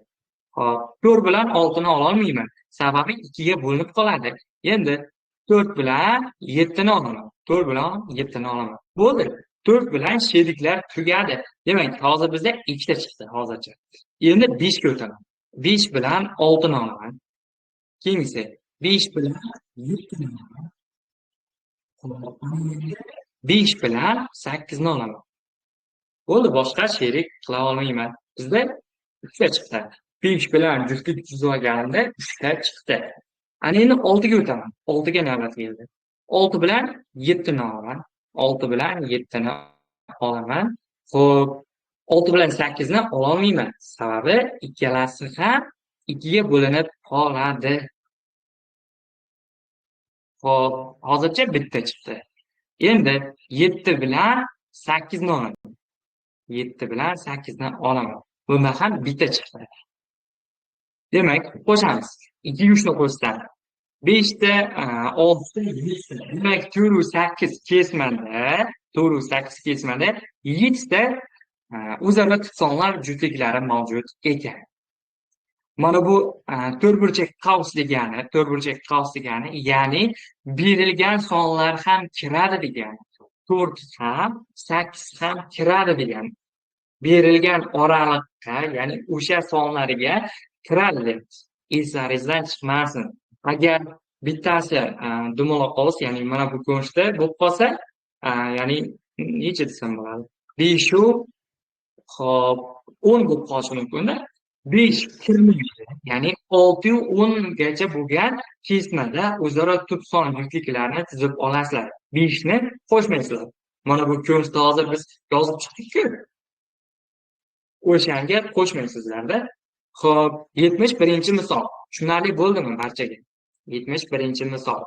Xo'p, 4 bilan 6 ni ola olmayman. Sababi 2 ga bo'linib qoladi. Endi 4 bilan 7 ni olaman. 4 bilan 7 ni olaman. Bo'ldi. 4 bilan sheriklar tugadi. Demak, hozir bizda 2 ta chiqdi hozircha. Endi 5 ga o'taman. 5 bilan 6 ni olaman. Keyingisi 5 bilan 7 ni olaman. 5 bilan 8 ni olaman. Bo'ldi, boshqa sherik qila olmayman. Bizda 3 ta chiqdi. 5 bilan juftlik tuzilganda 3 ta chiqdi. Ana endi 6 ga o'taman. 6 ga navbat keldi. 6 bilan 7 ni olaman. 6 bilan 7 ni olaman. Xo'p, 6 bilan 8 ni ola olmayman. Sababi ikkalasi ham 2 ga bo'linib qoladi. Xo'p, hozircha bitta chiqdi. Endi 7 bilan 8 ni olaman. 7 bilan 8 ni olaman. Bundan ham bitta chiqdi. Demak, qo'shamiz. 2 3 ni qo'shsam 5 ta 6 ta 7 ta. Demak, 4 8 kesmada, 4 8 kesmada 7 ta o'zaro tub sonlar juftliklari mavjud ekan. Mana bu to'rtburchak qavs degani, to'rtburchak qavs degani, ya'ni berilgan sonlar ham kiradi degani. 4 ham, 8 ham kiradi degani. Berilgan oraliqqa, ya'ni o'sha sonlarga kiradi. Eslaringizdan chiqmasin. Agar bittasi dumaloq qavs, ya'ni mana bu ko'rinishda bo'lib qolsa, ya'ni necha desam bo'ladi? 5 u xo'p 10 bo'lib qolishi mumkin-da. 5 kirmaydi. Ya'ni 6 u 10 gacha bo'lgan kesmada o'zaro tub son juftliklarini tuzib olasizlar. 5 ni qo'shmaysizlar. Mana bu ko'rinishda hozir biz yozib chiqdik-ku. O'shanga qo'shmaysizlarda. Xo'p, 71-misol. Tushunarli bo'ldimi barchaga? 71-misol.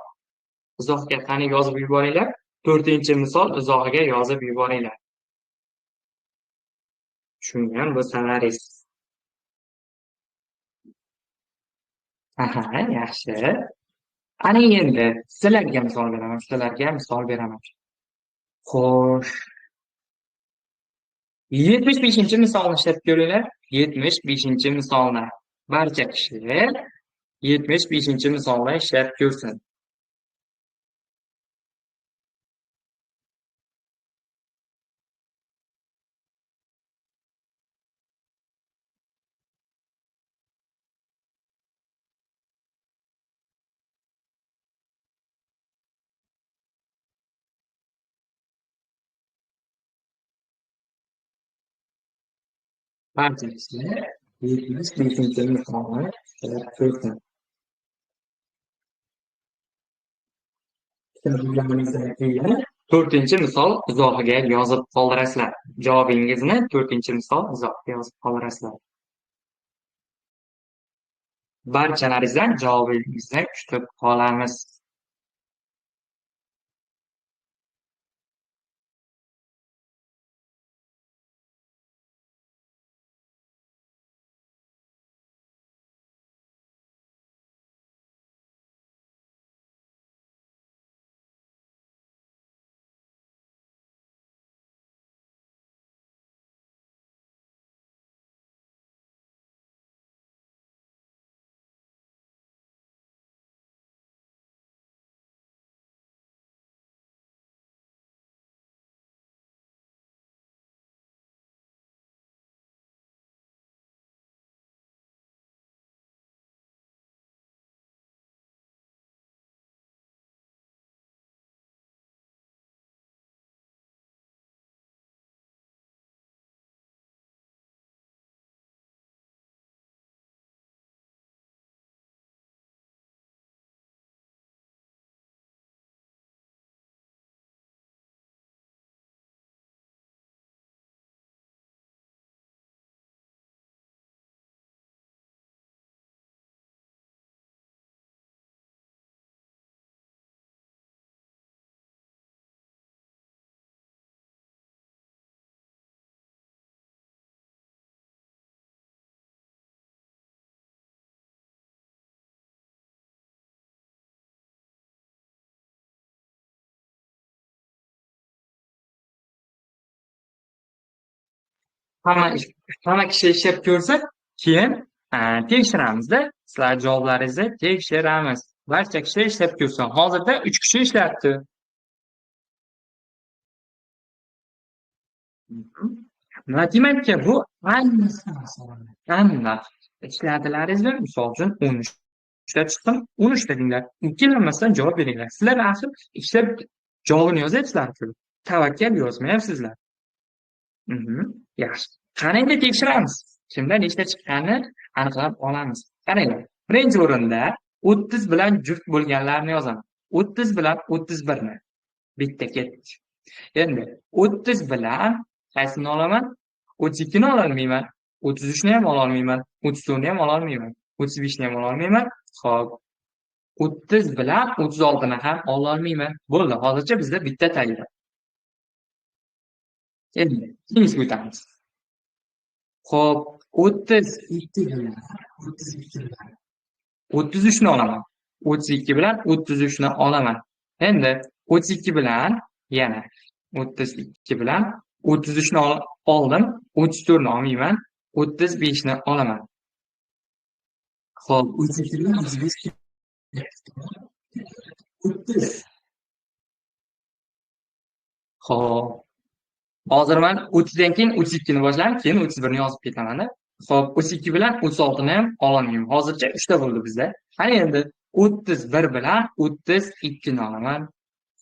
Izohga qani yozib yuboringlar. 4-misol izohiga yozib yuboringlar. Tushungan bo'lsalaringiz. Aha, yaxshi. Ana endi sizlarga misol beraman, sizlarga misol beraman. Xo'sh. 75-misolni ishlab ko'ringlar. 75-misolni. Barcha kishilar 75-misolni ishlab ko'rsin. Barcha kishilar 75-misolni ishlab ko'rsin. 4-misol izohiga yozib qoldirasizlar. Javobingizni 4-misol izohiga yozib qoldirasizlar. Barchalaringizdan javobingizni kutib qolamiz. Hamma kishi ishlab ko'rsa, keyin tekshiramizda, sizlar javoblaringizni tekshiramiz. Barcha kishi ishlab ko'rsin. Hozirda 3 kishi ishlatdi. Matematika bu aniq. Ishladilaringizmi? Misol uchun 13 ta chiqdim, 13 ta denglar. Ikkilanmasdan javob beringlar. Sizlar axir ishlab javobini yozyapsizlar-ku. Tavakkal yozmayapsizlar. Yaxshi. Qani endi tekshiramiz. Kimda nechta chiqqanini aniqlab olamiz. Qaranglar. Birinchi o'rinda 30 bilan juft bo'lganlarni yozaman. 30 bilan 31 ni. Bitta ketdi. Endi 30 bilan qaysini olaman? 32 ni ola olmayman. 33 ni ham ola olmayman. 34 ni ham ola olmayman. 35 ni ham ola olmayman. Xo'p. 30 bilan 36 ni ham ola olmayman. Bo'ldi, hozircha bizda bitta tayyor. Endi keyingisiga o'tamiz. Xo'p, 32 bilan 32 bilan 33 ni olaman. 32 bilan 33 ni olaman. Endi 32 bilan yana 32 bilan 33 ni oldim. 34 ni olmayman. 35 ni olaman. Xo'p, 32 bilan 35 30. Xo'p. Hozir men 30 dan keyin 32 ni boshlayman, keyin 31 ni yozib ketaman. Xo'p, 32 bilan 36 ni ham ololmayman. Hozircha 3 ta bo'ldi bizda. Qani endi 31 bilan 32 ni olaman.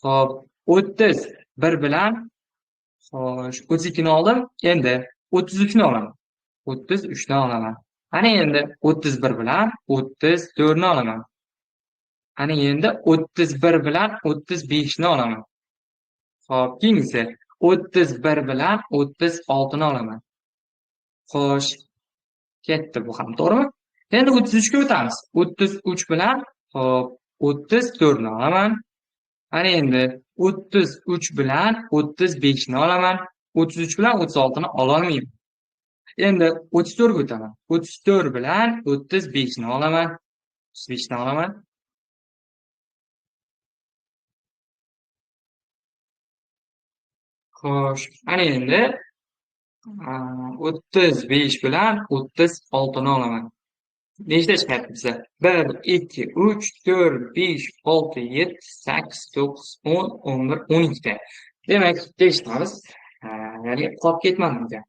Xo'p, 31 bilan xo'sh, 32 ni oldim. Endi 33 ni olaman. 33 ni olaman. Qani endi 31 bilan 34 ni olaman. Qani endi 31 bilan 35 ni olaman. Xo'p, keyingisi 31 bilan 36 ni olaman. Xo'sh, ketdi bu ham, to'g'rimi? Endi 33 ga o'tamiz. 33 bilan xo'p, 34 ni olaman. Ana endi 33 bilan 35 ni olaman. 33 bilan 36 ni ola olmayman. Endi 34 ga o'taman. 34 bilan 35 ni olaman. 35 ni olaman. Xo'sh, ana endi 35 bilan 36 ni olaman. Nechta chiqyapti bizda? 1, 2, 3, 4, 5, 6, 7, 8, 9, 10, 11, 12 ta. Demak, tekshiramiz. Ya'ni qolib ketmadim ekan.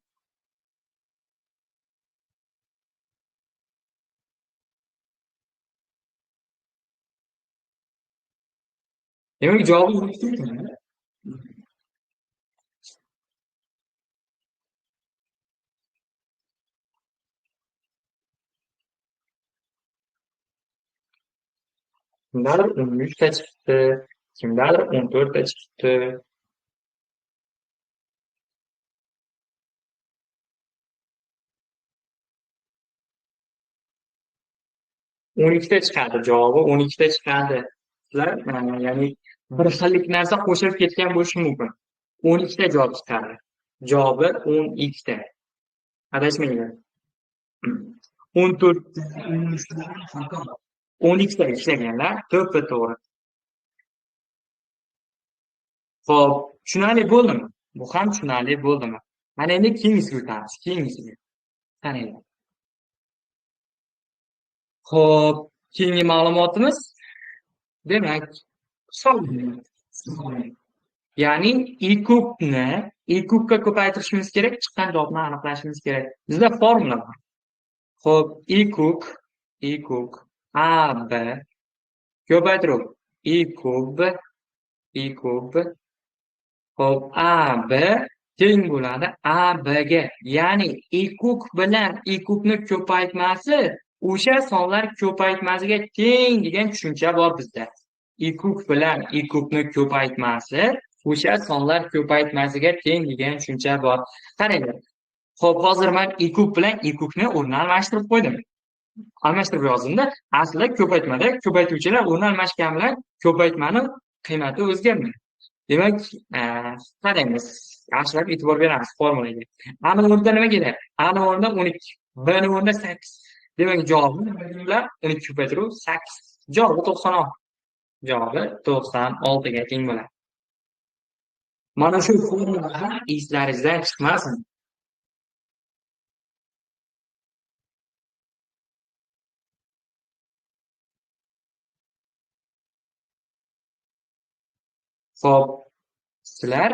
Demak, javobi 12 ekan. Kimdadir 13 ta chiqdi, kimdadir 14 ta chiqdi. 12 ta chiqadi, javobi 12 ta chiqadi. Sizlar, ya'ni bir xillik narsa qo'shilib ketgan bo'lishi mumkin. 12 ta javob chiqadi. Javobi 12 ta. Adashmanglar. 14 ta, 13 ta, 12 ta ishlaganlar to'ppa-to'g'ri. Xo'p, tushunarli bo'ldimi? Bu ham tushunarli bo'ldimi? Mana endi keyingisiga o'tamiz, keyingisiga. Qaranglar. Xo'p, keyingi ma'lumotimiz demak, hisob. Ya'ni i kubni i kubga ko'paytirishimiz kerak, chiqqan javobni aniqlashimiz kerak. Bizda formula bor. Xo'p, i kub A B ko'paytiruv i kub xo'p, A B teng bo'ladi A B ga. Ya'ni i kub bilan i kubni ko'paytmasi o'sha sonlar ko'paytmasiga teng degan tushuncha bor bizda. I kub bilan i kubni ko'paytmasi o'sha sonlar ko'paytmasiga teng degan tushuncha bor. Qaranglar. Xo'p, hozir men i kub bilan i kubni o'rnini almashtirib qo'ydim. Almashtirib yozdimda, aslida ko'paytmada ko'paytuvchilar o'rni almashgan bilan ko'paytmani qiymati o'zgarmaydi. Demak, qaraymiz, yaxshilab e'tibor beramiz formulaga. A ni o'rnida nima keladi? A ni o'rnida 12, B ni o'rnida 8. Demak, javobi nima? 12 ko'paytiruv 8. Javobi 96. Javobi 96 ga teng bo'ladi. Mana shu formula ham eslaringizdan chiqmasin. Xo'p, sizlar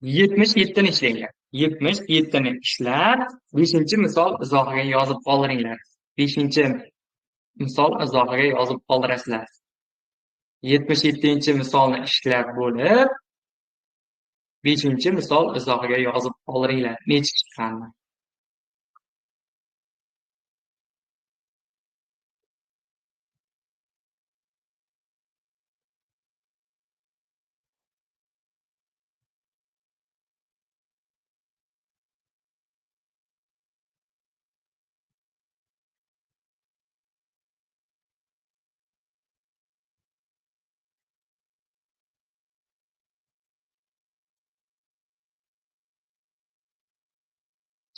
77 ni ishlanglar. 77 ni ishlab, 5-misol izohiga yozib qoldiringlar. 5-misol izohiga yozib qoldirasizlar. 77-misolni ishlab bo'lib, 5-misol izohiga yozib qoldiringlar. Necha chiqqanini.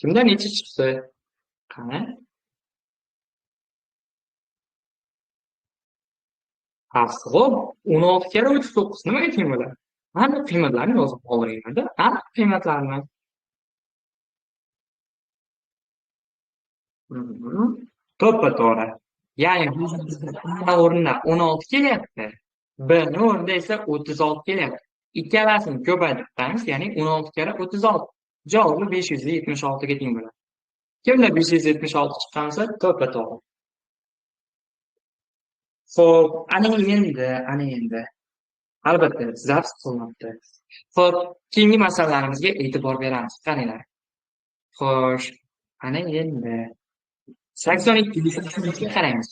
Kimda necha chiqdi? Qani? Ha, xo'p, 16 karra 39 nimaga teng bo'ladi? Aniq qiymatlarni yozib qoldiringlar-da, aniq qiymatlarni. To'ppa-to'g'ri. Ya'ni A o'rnida 16 kelyapti. B ni o'rnida esa 36 kelyapti. Ikkalasini ko'paytirib chiqamiz, ya'ni 16 karra 36. Javobi 576 ga teng bo'ladi. Kimda 576 chiqqan bo'lsa, to'ppa-to'g'ri. Xo'p, ana endi. Albatta, zaps qilinibdi. Xo'p, keyingi masalalarimizga e'tibor beramiz. Qaranglar. Xo'sh, ana endi 82 ga qaraymiz.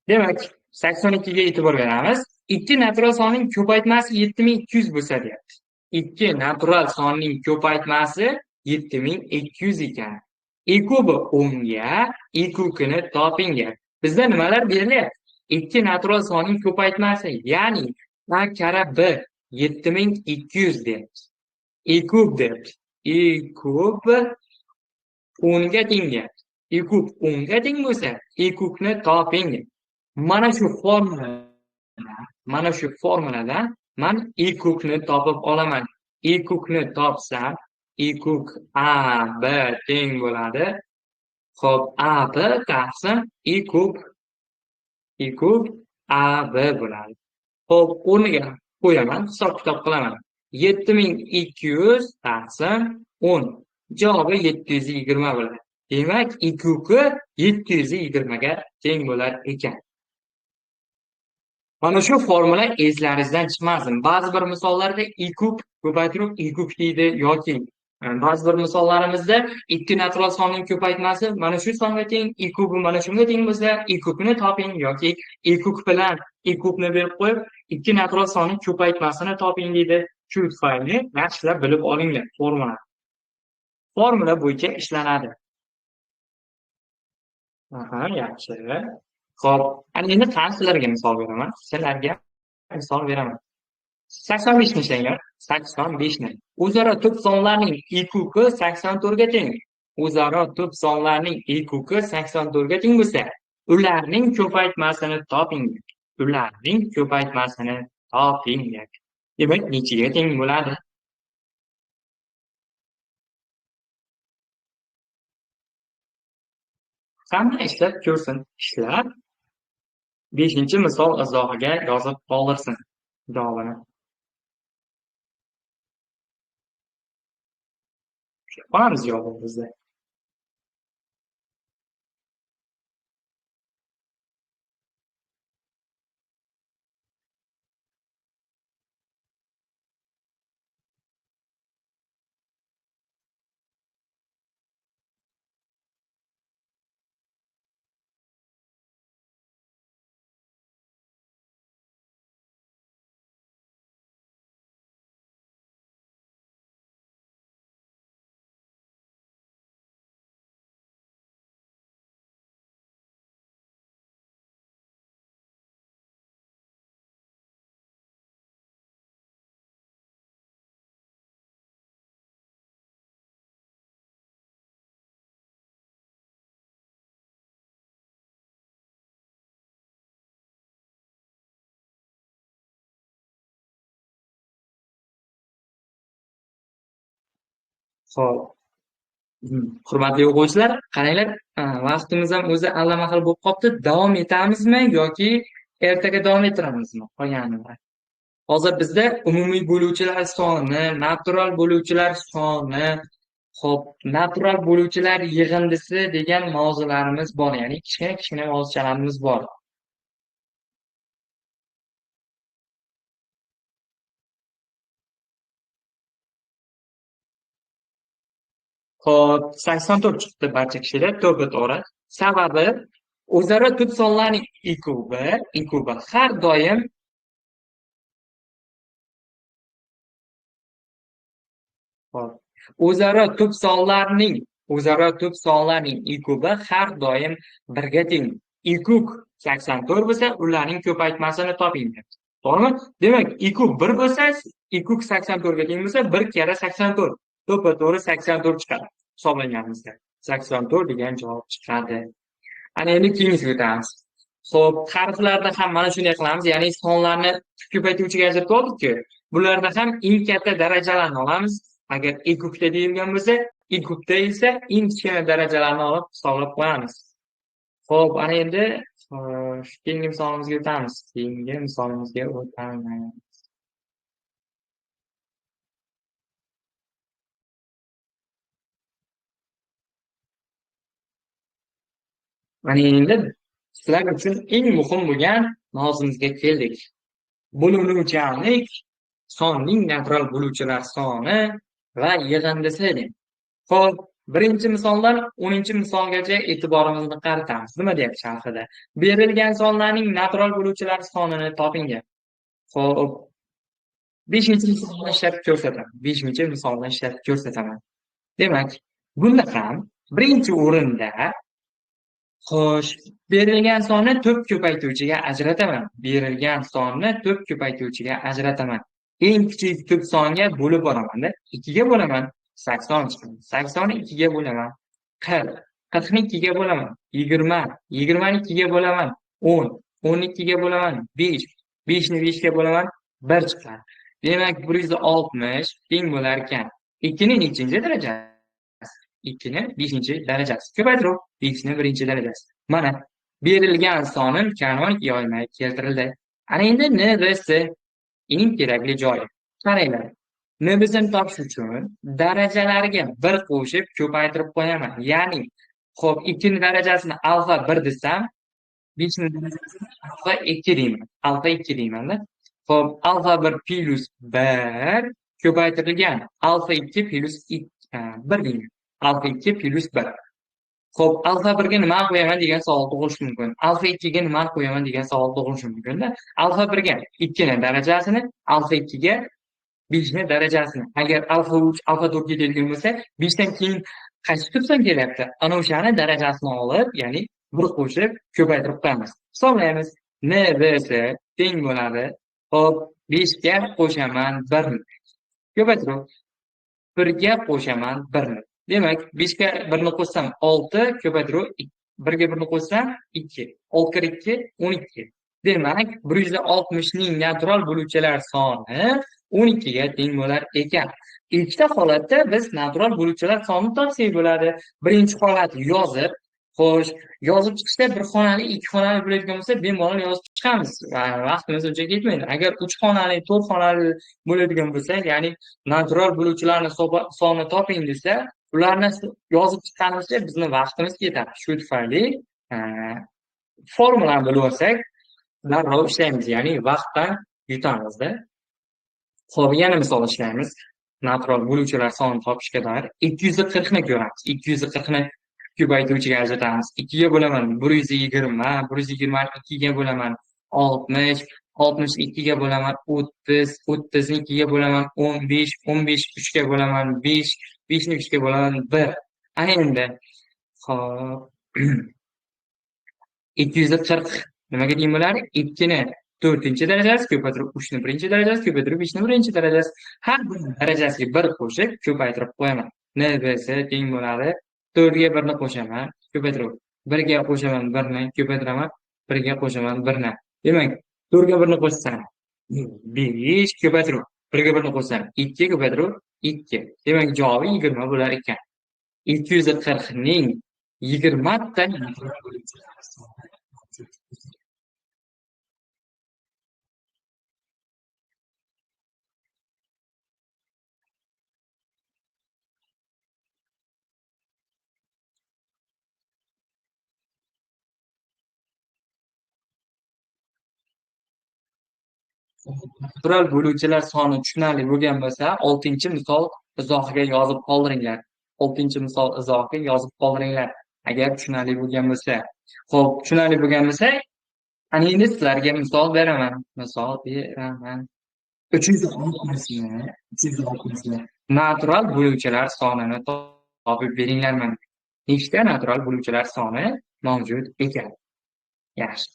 Demak, 82 ga e'tibor beramiz. 2 natural sonning ko'paytmasi 7200 bo'lsa deyapti. 2 natural sonning ko'paytmasi 7200 ekan. E kubi 10 ga, E kubini toping. Bizda nimalar berilyapti? 2 natural sonning ko'paytmasi, ya'ni A karra B 7200 deyapti. E kub deyapti. E kub 10 ga teng deyapti. E kub 10 ga teng bo'lsa, E kubni toping. Mana shu formuladan men E kubni topib olaman. E kubni topsam, E kub A B teng bo'ladi. Xo'p, A B taqsim E kub A B bo'ladi. Xo'p, o'rniga qo'yaman, hisob-kitob qilaman. 7200 taqsim 10. Javobi 720 bo'ladi. Demak, E kubi 720 ga teng bo'lar ekan. Mana shu formula eslaringizdan chiqmasin. Ba'zi bir misollarda E kub ko'paytirib E kub deydi yoki ba'zi bir misollarimizda 2 natural sonning ko'paytmasi mana shu songa teng, E kubi mana shunga teng bo'lsa, E kubini toping yoki E kub bilan E kubni berib qo'yib, 2 natural sonning ko'paytmasini toping deydi. Shu tufayli yaxshilab bilib olinglar formula. Formula bo'yicha ishlanadi. Aha, yaxshi. Xo'p, ana endi sizlarga misol beraman. Sizlarga misol beraman. 85 ni ishlanglar. 85 ni. O'zaro tub sonlarning E kubi 84 ga teng. O'zaro tub sonlarning E kubi 84 ga teng bo'lsa, ularning ko'paytmasini toping. Ularning ko'paytmasini toping. Demak, nechaga teng bo'ladi? Hamma ishlab ko'rsin. Ishlab 5-misol izohiga yozib qoldirsin javobini. Qolamiz javobimizni. Xo'p. Hurmatli o'quvchilar, qaranglar, vaqtimiz ham o'zi allamaxil bo'lib qolibdi. Davom etamizmi yoki ertaga davom ettiramizmi qolganini? Hozir bizda umumiy bo'luvchilar soni, natural bo'luvchilar soni, xo'p, natural bo'luvchilar yig'indisi degan mavzularimiz bor, ya'ni kichkina-kichkina mavzuchalarimiz bor. Xo'p, 84 chiqdi barcha kishilar, to'g'ri. Sababi o'zaro tub sonlarning ikubi har doim o'zaro tub sonlarning ikubi har doim birga teng. Ikub 84 bo'lsa, ularning ko'paytmasini toping. To'g'rimi? Demak, ikub 1 bo'lsa, ikub 84 ga teng bo'lsa, 1 karra 84. To'ppa-to'g'ri 84 chiqadi. Hisoblaganimizda 84 degan javob chiqadi. Ana endi keyingisiga o'tamiz. Xo'p, harflarda ham mana shunday qilamiz, ya'ni sonlarni ko'paytuvchiga ajratib oldik-ku. Bularda ham eng katta darajalarni olamiz. Agar e kubda deyilgan bo'lsa, e kubda esa eng kichkina darajalarni olib hisoblab qo'yamiz. Xo'p, ana endi keyingi misolimizga o'tamiz. Keyingi misolimizga o'tamiz. Mana endi sizlar uchun eng muhim bo'lgan mavzumizga keldik. Bo'linuvchanlik, sonning natural bo'luvchilar soni va yig'indisi. Xo'p, birinchi misoldan 10-misolgacha e'tiborimizni qaratamiz. Nima deyapti sharhida? Berilgan sonlarning natural bo'luvchilar sonini toping. Xo'p, 5-misolni ishlab ko'rsataman. 5-misolni ishlab ko'rsataman. Demak, bunda ham birinchi o'rinda xo'sh, berilgan sonni to'p ko'paytuvchiga ajrataman. Berilgan sonni to'p ko'paytuvchiga ajrataman. Eng kichik tub songa bo'lib boraman-da. 2 ga bo'laman, 80 chiqadi. 80 ni 2 ga bo'laman, 40. 40 ni 2 ga bo'laman, 20. 20 ni 2 ga bo'laman, 10. 10 ni 2 ga bo'laman, 5. 5 ni 5 ga bo'laman, 1 chiqadi. Demak, 160 teng bo'lar ekan. 2 ning nechinchi darajasi? 2 ni 5-darajasi. Ko'paytirib 5 ni 1-darajasi. Mana berilgan sonim kanonik yoymaga keltirildi. Ana endi NBS eng kerakli joyi. Qaranglar. NBSni topish uchun darajalarga 1 qo'shib ko'paytirib qo'yaman. Ya'ni, xo'p, 2 ning darajasini alfa 1 desam, 5 ning darajasini alfa 2 deyman. Alfa 2 deyman-da. Xo'p, alfa 1 plus 1 ko'paytirilgan alfa 2 plus 1 deyman. Alfa 2 plus 1. Xo'p, alfa 1 ga nima qo'yaman degan savol tug'ilishi mumkin. Alfa 2 ga nima qo'yaman degan savol tug'ilishi mumkin-da. Alfa 1 ga 2 ning darajasini, alfa 2 ga 5 ning darajasini. Agar alfa 3, alfa 4 ga deyilgan bo'lsa, 5 dan keyin qaysi tub son kelyapti? Ana o'shani darajasini olib, ya'ni 1 qo'shib ko'paytirib qo'yamiz. Hisoblaymiz. NBS teng bo'ladi. Xo'p, 5 ga qo'shaman 1 ni. Ko'paytirib 1 ga qo'shaman 1 ni. Demak, 5 ga 1 ni qo'shsam 6, ko'paytirib 1 ga 1 ni qo'shsam 2. 6 kar 2 12. Demak, 160 ning natural bo'luvchilar soni 12 ga teng bo'lar ekan. Ikkita holatda biz natural bo'luvchilar sonini topsak bo'ladi. Birinchi holat yozib, xo'sh, yozib chiqishda bir xonali, ikki xonali bo'ladigan bo'lsa, bemalol yozib chiqamiz. Vaqtimiz uncha ketmaydi. Agar 3 xonali, 4 xonali bo'ladigan bo'lsa, ya'ni natural bo'luvchilarni sonini toping desa, ularni yozib chiqqanimizcha bizni vaqtimiz ketadi. Shu tufayli formulani bilib olsak, darrov ishlaymiz, ya'ni vaqtdan yutamizda. Xo'p, yana misol ishlaymiz. Natural bo'luvchilar sonini topishga doir 240 ni ko'ramiz. 240 ni ko'paytuvchiga ajratamiz. 2 ga bo'laman 120, 120 ni 2 ga bo'laman 60, 62 ga bo'laman 30, 30 ni 2 ga bo'laman 15, 15 3 ga bo'laman 5, 5 ni 3 ga bo'laman 1. Ana endi xo'p, 240 nimaga teng bo'ladi? 2 ni 4-darajasi ko'paytirib 3 ni 1-darajasi ko'paytirib 5 ni 1-darajasi. Har bir darajasiga 1 qo'shib ko'paytirib qo'yaman. NBS teng bo'ladi. 4 ga 1 ni qo'shaman, ko'paytirib 1 ga qo'shaman 1 ni, ko'paytiraman 1 ga qo'shaman 1 ni. Demak, 4 ga 1 ni qo'shsam 5, ko'paytirib 1 ga 1 ni qo'shsam 2, ko'paytirib 2. Demak, javobi 20 bo'lar ekan. 240 ning 20 ta natural bo'luvchilar soni. Natural bo'luvchilar soni tushunarli bo'lgan bo'lsa, 6-misol izohiga yozib qoldiringlar. 6-misol izohiga yozib qoldiringlar. Agar tushunarli bo'lgan bo'lsa. Xo'p, tushunarli bo'lgan bo'lsa, ana endi sizlarga misol beraman. Misol beraman. 360ni natural bo'luvchilar sonini topib beringlar mana. Nechta natural bo'luvchilar soni mavjud ekan? Yaxshi.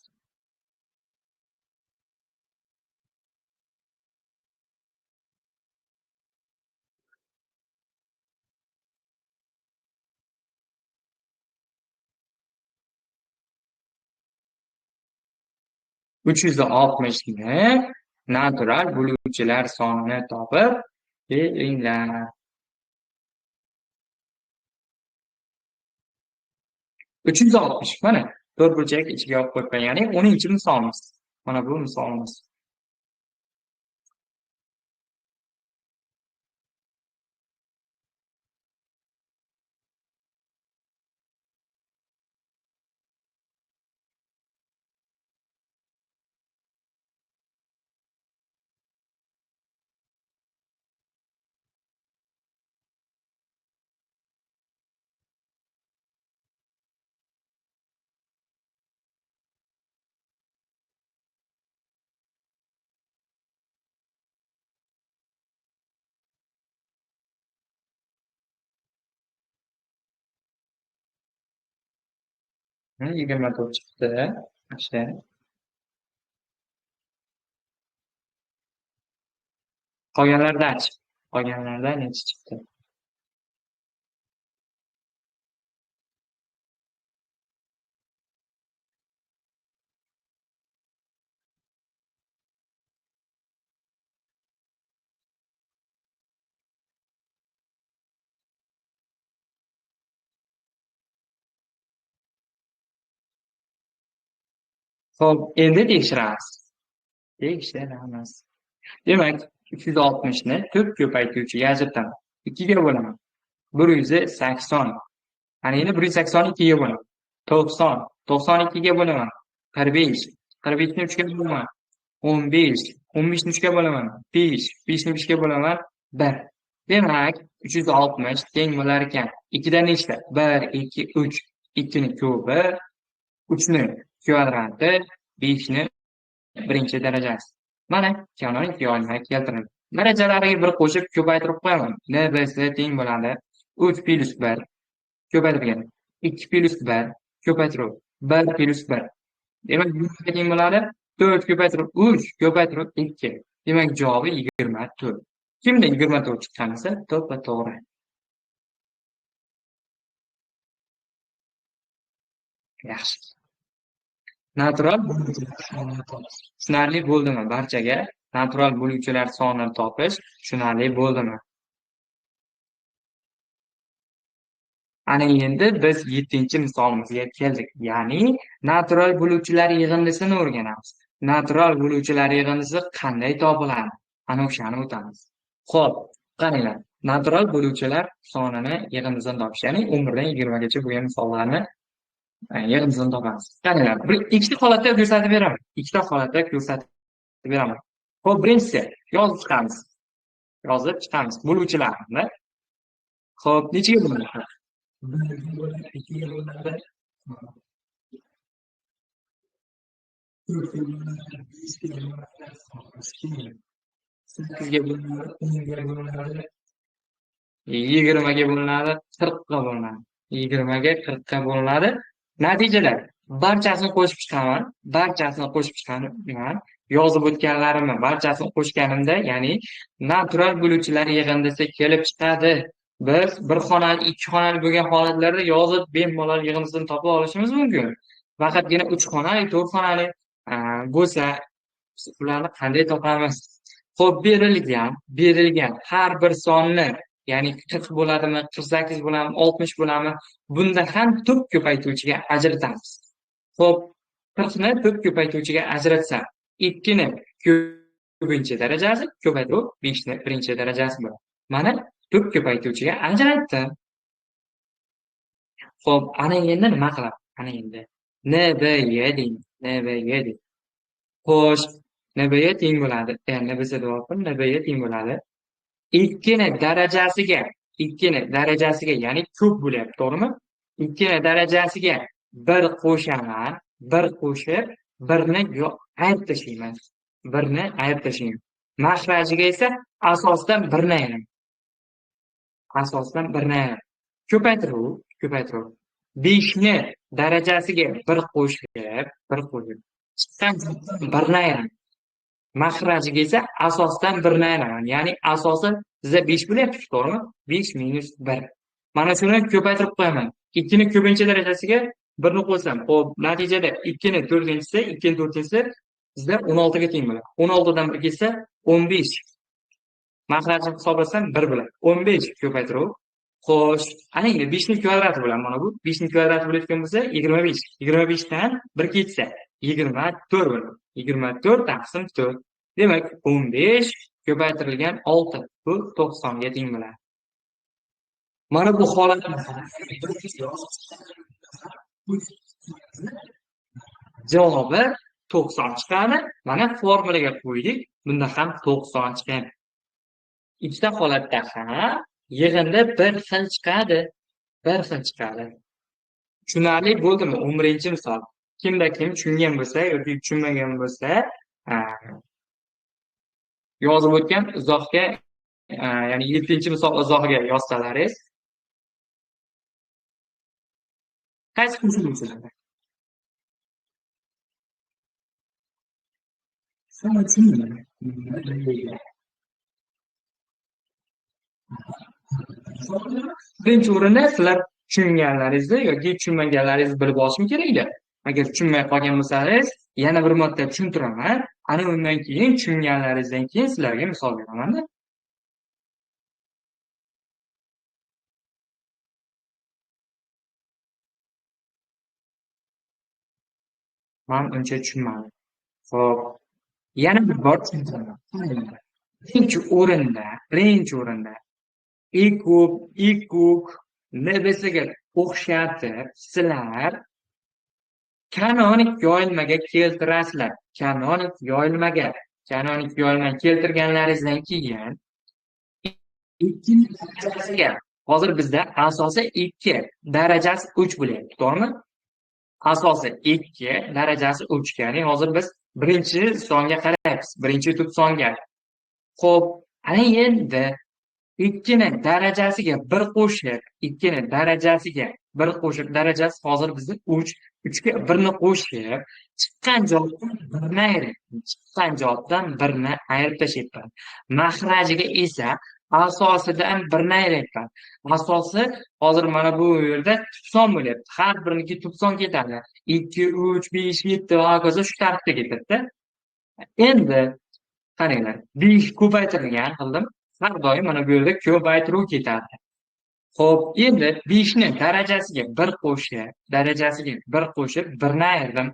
360ni natural bo'luvchilar sonini topib beringlar. 360 mana 4 burchak ichiga olib qo'yibman, ya'ni 10-misolimiz. Mana bu misolimiz. 24 chiqdi. O'sha. Qolganlardan-chi? Qolganlardan necha chiqdi? Xo'p, endi tekshiramiz. Tekshiramiz. Demak, 360 ni 4 ko'paytiruvchiga ajrataman. 2 ga bo'laman. 180. Ana endi 180 ni 2 ga bo'laman. 90. 92 ga bo'laman. 45. 45 ni 3 ga bo'laman. 15. 15 ni 3 ga bo'laman. 5. 5 ni 5 ga bo'laman. 1. Demak, 360 teng bo'lar ekan. 2 dan nechta? 1, 2, 3. 2 ni ko'pi, 3 ni kvadrati, 5 ni birinchi darajasi. Mana kanonik yo'lni keltirildi. Darajalariga bir qo'shib ko'paytirib qo'yaman. N B S teng bo'ladi. 3 plus 1 ko'paytirilgan. 2 plus 1 ko'paytirib 1 plus 1. Demak, bu teng bo'ladi. 4 ko'paytirib 3 ko'paytirib 2. Demak, javobi 24. Kimda 24 chiqqan esa to'ppa-to'g'ri. Yaxshi. Natural bo'luvchilar sonini topish. Tushunarli bo'ldimi barchaga? Natural bo'luvchilar sonini topish tushunarli bo'ldimi? Ana endi biz 7-misolimizga keldik. Ya'ni natural bo'luvchilar yig'indisini o'rganamiz. Natural bo'luvchilar yig'indisi qanday topiladi? Ana o'shani o'tamiz. Xo'p, qaranglar. Natural bo'luvchilar sonini yig'indisini topish, ya'ni 11 dan 20 gacha bo'lgan misollarni yig'indisini topamiz. Qaranglar, bir ikkita holatda ko'rsatib beraman. Ikkita holatda ko'rsatib beraman. Xo'p, birinchisi yozib chiqamiz. Yozib chiqamiz bo'luvchilarni. Xo'p, nechaga bo'linadi? 1 ga bo'linadi, 2 ga bo'linadi, 4 ga bo'linadi, 5 ga bo'linadi, 8 ga bo'linadi, 10 ga bo'linadi, 20 ga bo'linadi, 40 ga bo'linadi. 20 ga 40 ga bo'linadi. Natijalar barchasini qo'shib chiqaman, barchasini qo'shib chiqaman. Yozib o'tganlarimni barchasini qo'shganimda, ya'ni natural bo'luvchilar yig'indisi kelib chiqadi. Biz bir xonali, ikki xonali bo'lgan holatlarda yozib bemalol yig'indisini topib olishimiz mumkin. Faqatgina 3 xonali, 4 xonali bo'lsa, ularni qanday topamiz? Xo'p, berilgan har bir sonni, ya'ni 40 bo'ladimi, 48 bo'ladimi, 60 bo'ladimi, bunda ham to'p ko'paytiruvchiga ajratamiz. Xo'p, 40 ni to'p ko'paytiruvchiga ajratsam, 2 ni ko'pincha darajasi ko'paytirib 5 ni birinchi darajasi bo'ladi. Mana to'p ko'paytiruvchiga ajratdim. Xo'p, ana endi nima qilamiz? Ana endi N B Y deymiz. N B Y deymiz. Xo'sh, NB teng bo'ladi. NBC deyapman, NB teng bo'ladi. 2 ni darajasiga, 2 ni darajasiga, ya'ni ko'p bo'lyapti, to'g'rimi? 2 ni darajasiga 1 qo'shaman, 1 qo'shib 1ni ayirib tashlayman. 1ni ayirib tashlayman. Mahrajiga esa asosdan 1ni ayiraman. Asosdan 1ni ayiraman. Ko'paytiruv, ko'paytiruv. 5 ni darajasiga 1 qo'shib, 1 qo'shib chiqqan 1ni ayiraman. Mahrajiga esa asosdan 1ni ayiraman. Ya'ni asosi bizda 5 bo'lyapti, to'g'rimi? 5 minus 1. Mana shuni ko'paytirib qo'yaman. 2 ni ko'pincha darajasiga 1 ni qo'ysam, xo'p, natijada 2 ni 4-inchisi, 2 ni 4-inchisi bizda 16 ga teng bo'ladi. 16 dan 1 kelsa 15. Mahrajni hisoblasam 1 bo'ladi. 15 ko'paytiruv. Xo'sh, ana endi 5 ning kvadrati bo'ladi. Mana bu 5 ning kvadrati bo'layotgan bo'lsa 25. 25 dan 1 ketsa 24 bo'ladi. 24 taqsim 4. Demak, 15 ko'paytirilgan 6 bu 90 ga teng bo'ladi. Mana bu holatda javobi 90 chiqadi. Mana formulaga qo'ydik. Bunda ham 90 chiqadi. Ikkita holatda ham yig'indi bir xil chiqadi. Bir xil chiqadi. Tushunarli bo'ldimi? 11-misol. Kimda kim tushungan bo'lsa yoki tushunmagan bo'lsa, yozib o'tgan izohga, ya'ni 7-misol izohiga yozsalaringiz. Qaysi qo'shiluvchilar? Birinchi o'rinda sizlar tushunganlaringizni yoki tushunmaganlaringizni bilib olishim kerak-da. Agar tushunmay qolgan bo'lsangiz, yana bir marta tushuntiraman. Ana undan keyin tushunganlaringizdan keyin sizlarga misol beraman-da. Men uncha tushunmadim. Xo'p, yana bir bor tushuntiraman. Birinchi o'rinda I kub, I kub NBSga o'xshatib sizlar kanonik yoyilmaga keltirasizlar. Kanonik yoyilma keltirganlaringizdan keyin 2 darajasiga, hozir bizda asosi 2, darajasi 3 bo'lyapti, to'g'rimi? Asosi 2, darajasi 3, ya'ni hozir biz birinchi songa qarayapmiz, birinchi tub songa. Xo'p, ana endi 2 ni darajasiga 1 qo'shib, 2 ni darajasiga 1 qo'shib, darajasi hozir bizda 3, 3 ga 1 ni qo'shib, chiqqan javobdan 1ni ayirib, chiqqan javobdan 1ni ayirib tashlayapman. Mahrajiga esa asosidan 1ni ayiryapman. Asosi hozir mana bu yerda tubson bo'lyapti. Har biriniki tubson ketadi. 2, 3, 5, 7 va hokazo shu tartibda ketadi. Endi qaranglar, 5 ko'paytirilgan qildim. Har doim mana bu yerda ko'paytiruv ketadi. Xo'p, endi 5 ni darajasiga 1 qo'shib, darajasiga 1 qo'shib 1ni ayirdim.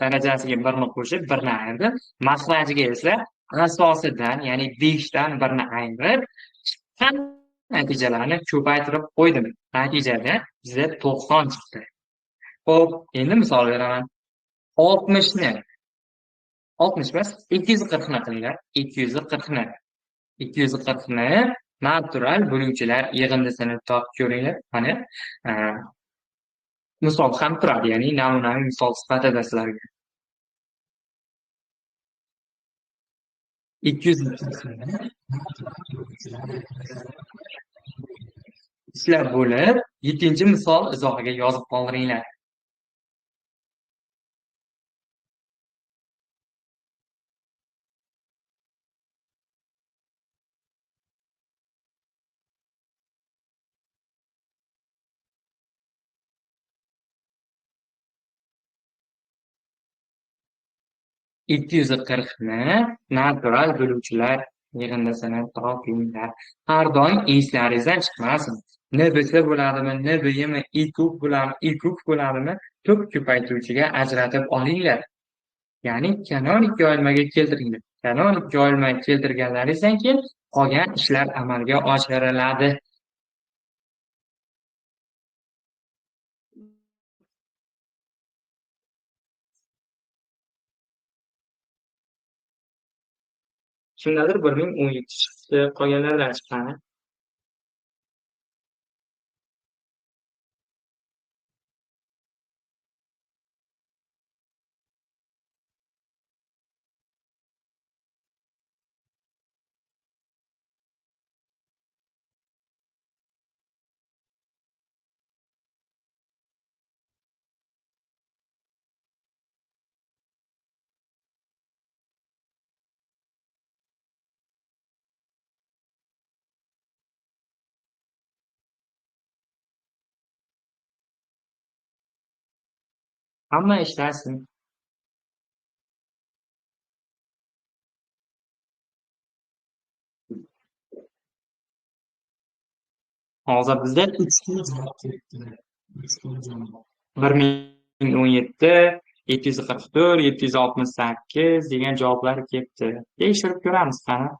Darajasiga 1 ni qo'shib 1ni ayirdim. Mahrajiga esa asosidan, ya'ni 5 dan 1ni ayirib, chiqqan natijalarni ko'paytirib qo'ydim. Natijada bizda 90 chiqdi. Xo'p, endi misol beraman. 60 ni 60 emas, 240 ni qilinglar. 240 ni. 240 ni natural bo'luvchilar yig'indisini topib ko'ringlar. Mana misol ham turadi, ya'ni namunaviy misol sifatida sizlarga. 240 ishlab bo'lib, 7-misol izohiga yozib qoldiringlar. 240 ni natural bo'luvchilar yig'indisini topinglar. Har doim eslaringizdan chiqmasin. NBC bo'ladimi, NBmi, I kub bo'ladimi, I kub bo'ladimi, tub ko'paytiruvchiga ajratib olinglar. Ya'ni kanonik yoyilmaga keltiringlar. Kanonik yoyilmaga keltirganlaringizdan keyin qolgan ishlar amalga oshiriladi. Kimdadir 1017 chiqdi, qolganlardan chiqqani. Hamma ishlasin. Hozir bizda 3 xil javob kelibdi. 3 xil javob. 1017, 744, 768 degan javoblar kelibdi. Tekshirib ko'ramiz qani.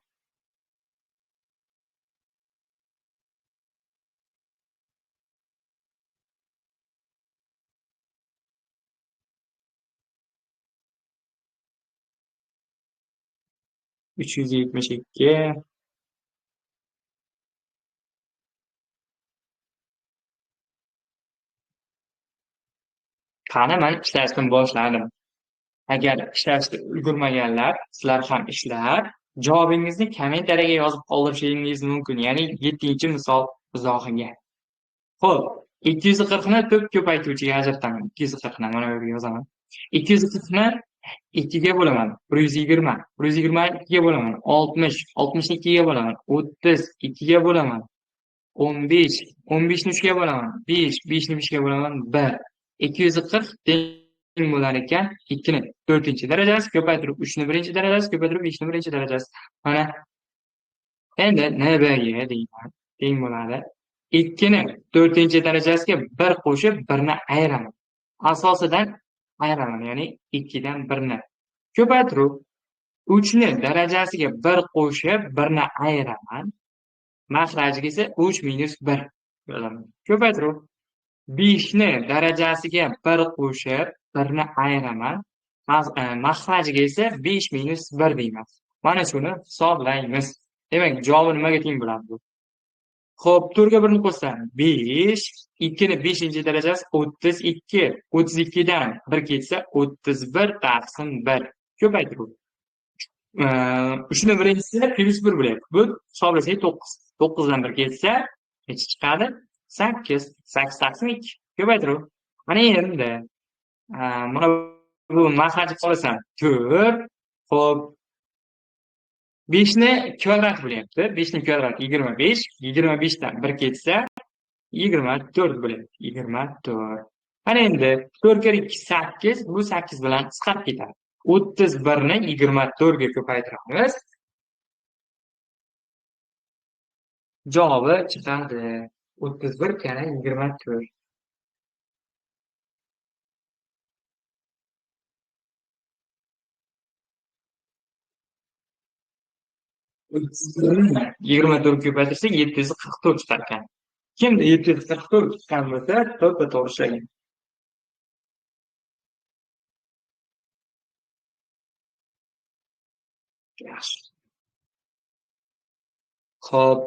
...372... Qani, men ishlashni boshladim. Agar ishlashga ulgurmaganlar, sizlar ham ishlab, javobingizni kommentariyaga yozib qoldirishingiz mumkin. Ya'ni 7-misol izohiga. Xo'p, 240 ni to'p ko'paytuvchiga ajrataman. 240 ni mana bu yerga yozaman. 240 ni 2 ga bo'laman, 120, 120 2 ga bo'laman, 60, 60 ni 2 ga bo'laman, 30 2 ga bo'laman, 15, 15 ni 3 ga bo'laman, 5, 5 ni 5 ga bo'laman, 1. 240 teng bo'lar ekan 2 ni 4-darajasi ko'paytirib 3 ni 1-darajasi ko'paytirib 5 ni 1-darajasi. Mana endi NBG deyman, teng bo'ladi. 2 ni 4-darajasiga 1 qo'shib 1 ni ayiraman. Asosidan ayiraman, ya'ni 2 dan 1 ni ko'paytirib 3 ni darajasiga 1 qo'shib 1 ni ayiraman. Mahrajiga esa 3 minus 1 yozaman. Ko'paytirib 5 ni darajasiga 1 qo'shib 1 ni ayiraman. Mahrajiga esa 5 minus 1 deymiz. Mana shuni hisoblaymiz. Demak, javobi nimaga teng bo'ladi bu? Xo'p, 4 ga 1 ni qo'shsam 5, 2 ni 5-darajasi 32. 32 dan 1 ketsa 31 taqsim 1. Ko'paytirib 3 ni birinchisi plus 1 bo'lyapti. Bu hisoblasak 9. 9 dan 1 ketsa necha chiqadi? 8. 8 taqsim 2. Ko'paytirib. Mana endi mana bu mahraj qolasam 4. Xo'p, 5 ni kvadrat bo'lyapti. 5 ni kvadrati 25. 25 dan 1 ketsa 24 bo'lyapti. 24. Mana endi 4 kere 2 8. Bu 8 bilan qisqarib ketadi. 31 ni 24 ga ko'paytiramiz. Javobi chiqadi. 31 kere 24. 24 ko'paytirsak 744 chiqar ekan. Kimda 744 chiqqan bo'lsa, to'ppa-to'g'ri ishlagan. Yaxshi. Xo'p,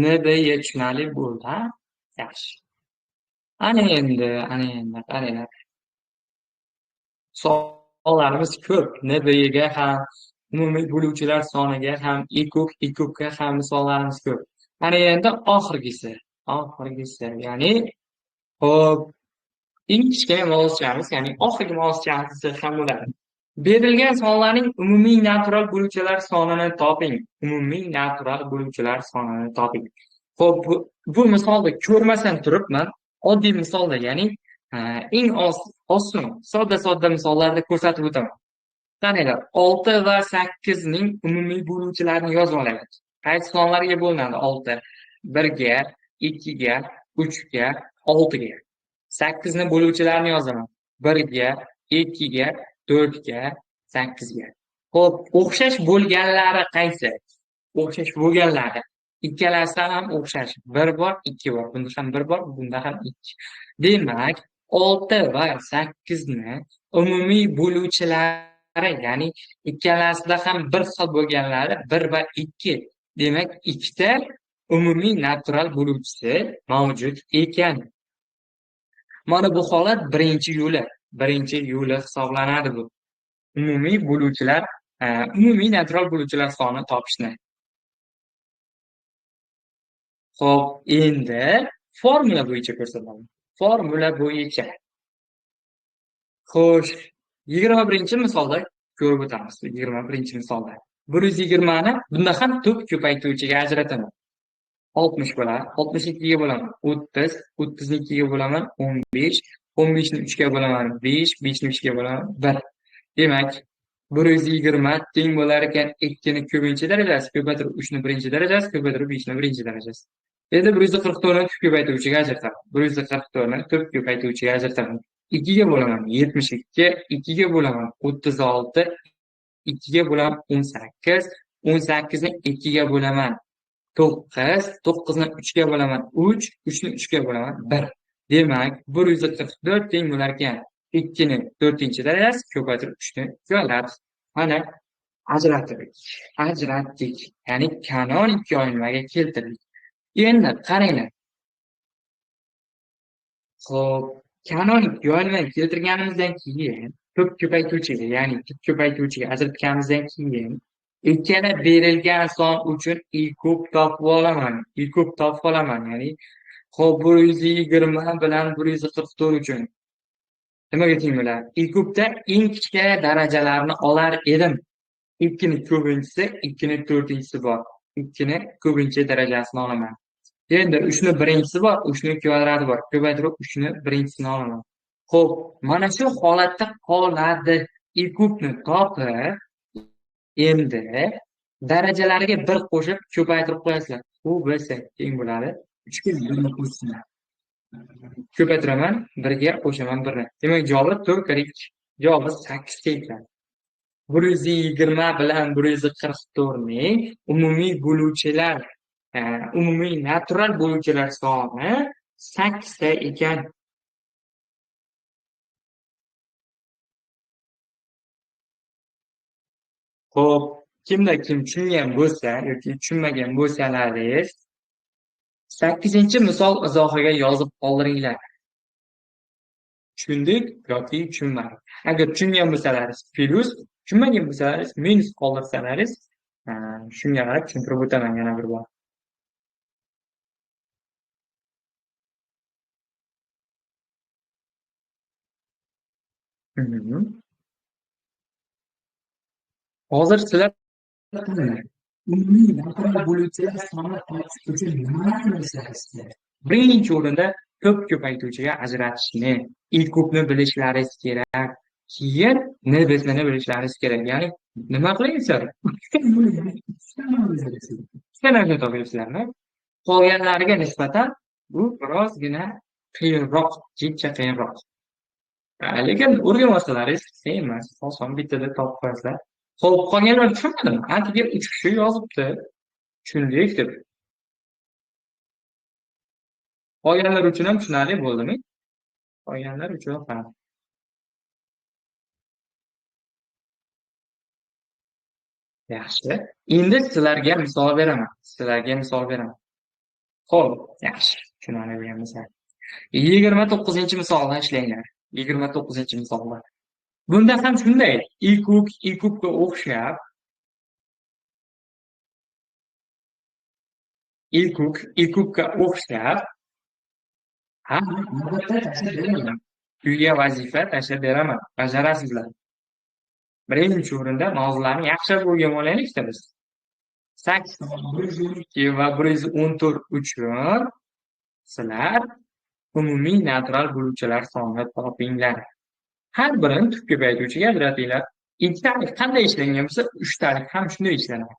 NBY tushunarli bo'ldi, ha? Yaxshi. Ana endi qaranglar. Savollarimiz ko'p. NBYga ham, umumiy bo'luvchilar soniga ham, IKUK, IKUKga ham misollarimiz ko'p. Ana endi oxirgisi, ya'ni xo'p, eng kichkina mavzuchamiz, ya'ni oxirgi mavzuchamiz ham bo'ladi. Berilgan sonlarning umumiy natural bo'luvchilar sonini toping. Umumiy natural bo'luvchilar sonini toping. Xo'p, bu misolda ko'rmasdan turibman, oddiy misolda, ya'ni eng oson, sodda misollarda ko'rsatib o'taman. Qaranglar, 6 va 8 ning umumiy bo'luvchilarini yozib olaylik. Qaysi sonlarga bo'linadi? 6 1 ga, 2 ga, 3 ga, 6 ga. 8 ni bo'luvchilarini yozaman. 1 ga, 2 ga, 4 ga, 8 ga. Xo'p, o'xshash bo'lganlari qaysi? O'xshash bo'lganlari ikkalasi ham o'xshash. 1 bor, 2 bor. Bunda ham 1 bor, bunda ham 2. Demak, 6 va 8 ni umumiy bo'luvchilar ya'ni ikkalasida ham bir xil bo'lganlari 1 va 2. Demak, ikkita umumiy natural bo'luvchisi mavjud ekan. Mana bu holat birinchi yo'li, birinchi yo'li hisoblanadi bu. Umumiy bo'luvchilar, umumiy natural bo'luvchilar sonini topishni. Xo'p, endi formula bo'yicha ko'rsataman. Formula bo'yicha. Xo'sh, 21-misolda ko'rib o'tamiz. 21-misolda 120 ni bunda ham to'p ko'paytuvchiga ajrataman. 60 bo'ladi, 62 ga bo'laman 30, 32 ga bo'laman 15, 15 ni 3 ga bo'laman 5, 5 ni 3 ga bo'laman 1. Demak, 120 teng bo'lar ekan 2 ni ko'pinchi darajasi ko'paytirib 3 ni birinchi darajasi ko'paytirib 5 ni birinchi darajasi. Endi 144 ni to'p ko'paytiruvchiga ajrataman. 144 ni to'p ko'paytiruvchiga ajrataman. 2 ga bo'laman 72, 2 ga bo'laman 36, 2 ga bo'laman 18, 18 ni 2 ga bo'laman 9, 9 ni 3 ga bo'laman 3, 3 ni 3 ga bo'laman 1. Demak, 144 teng bo'lar ekan 2 ni 4-darajasi ko'paytirib 3 ni kvadrat. Mana ajratdik. Ajratdik. Ya'ni kanonik yoyilmaga keltirdik. Endi qaranglar. Xo'p, kanonik yoyilmaga keltirganimizdan keyin to'p ko'paytuvchiga, ya'ni to'p ko'paytuvchiga ajratganimizdan keyin ikkala berilgan son uchun i kub topib olaman. I kub topib olaman, ya'ni xo'p 120 bilan 144 uchun nimaga teng bo'ladi? I kubda eng kichkina darajalarni olar edim. 2 ni ko'pinchisi, 2 ni 4-inchisi bor. 2 ni ko'pincha darajasini olaman. Endi 3 ni birinchisi bor, 3 ni kvadrati bor. Ko'paytirib 3 ni birinchisini olaman. Xo'p, mana shu holatda qoladi. I kubni topib, endi darajalariga 1 qo'shib ko'paytirib qo'yasizlar. U bo'lsa teng bo'ladi. 3 ga 1 ni qo'shsizlar. Ko'paytiraman, 1 ga qo'shaman 1 ni. Demak, javobi 4 kare 2. Javobi 8 ta ekan. 120 bilan 144 ning umumiy bo'luvchilar, umumiy natural bo'luvchilar soni 8 ta ekan. Xo'p, kimda kim tushungan bo'lsa yoki tushunmagan bo'lsalaringiz 8-misol izohiga yozib qoldiringlar. Tushundik yoki tushunmadik. Agar tushungan bo'lsalaringiz plyus, tushunmagan bo'lsalaringiz minus qoldirsalaringiz, shunga qarab tushuntirib o'taman yana bir bor. Hozir sizlar umumiy natural bo'luvchilar sonini topish uchun nimalarni ishlatishdi? Birinchi o'rinda ko'p ko'paytuvchiga ajratishni, i kubni bilishlaringiz kerak. Keyin NBSni bilishlaringiz kerak. Ya'ni nima qilaysizlar? Uchta narsa topyapsizlarmi? Qolganlariga nisbatan bu birozgina qiyinroq, jicha qiyinroq. Lekin o'rganib olsalaringiz qiyin emas, oson bittada topib qo'yasizlar. Xo'p, qolganlar tushunmadimi? Antiga 3 kishi yozibdi. Tushundik deb. Qolganlar uchun ham tushunarli bo'ldimi? Qolganlar uchun ham. Yaxshi. Endi sizlarga misol beraman. Sizlarga misol beraman. Xo'p, yaxshi. Tushunarli bo'lgan misol. 29-misoldan ishlanglar. 29-misolda. Bunda ham shunday, i kub, i kubga o'xshab, i kub, i kubga o'xshab, ha, albatta tashlab beraman. Uyga vazifa tashlab beraman. Bajarasizlar. Birinchi o'rinda mavzularni yaxshilab o'rganib olaylik-da biz. 8, 112 va 114 uchun sizlar umumiy natural bo'luvchilar sonini topinglar. Har birini tub ko'paytuvchiga ajratinglar. Ikkitalik qanday ishlangan bo'lsa, uchtalik ham shunday ishlanadi.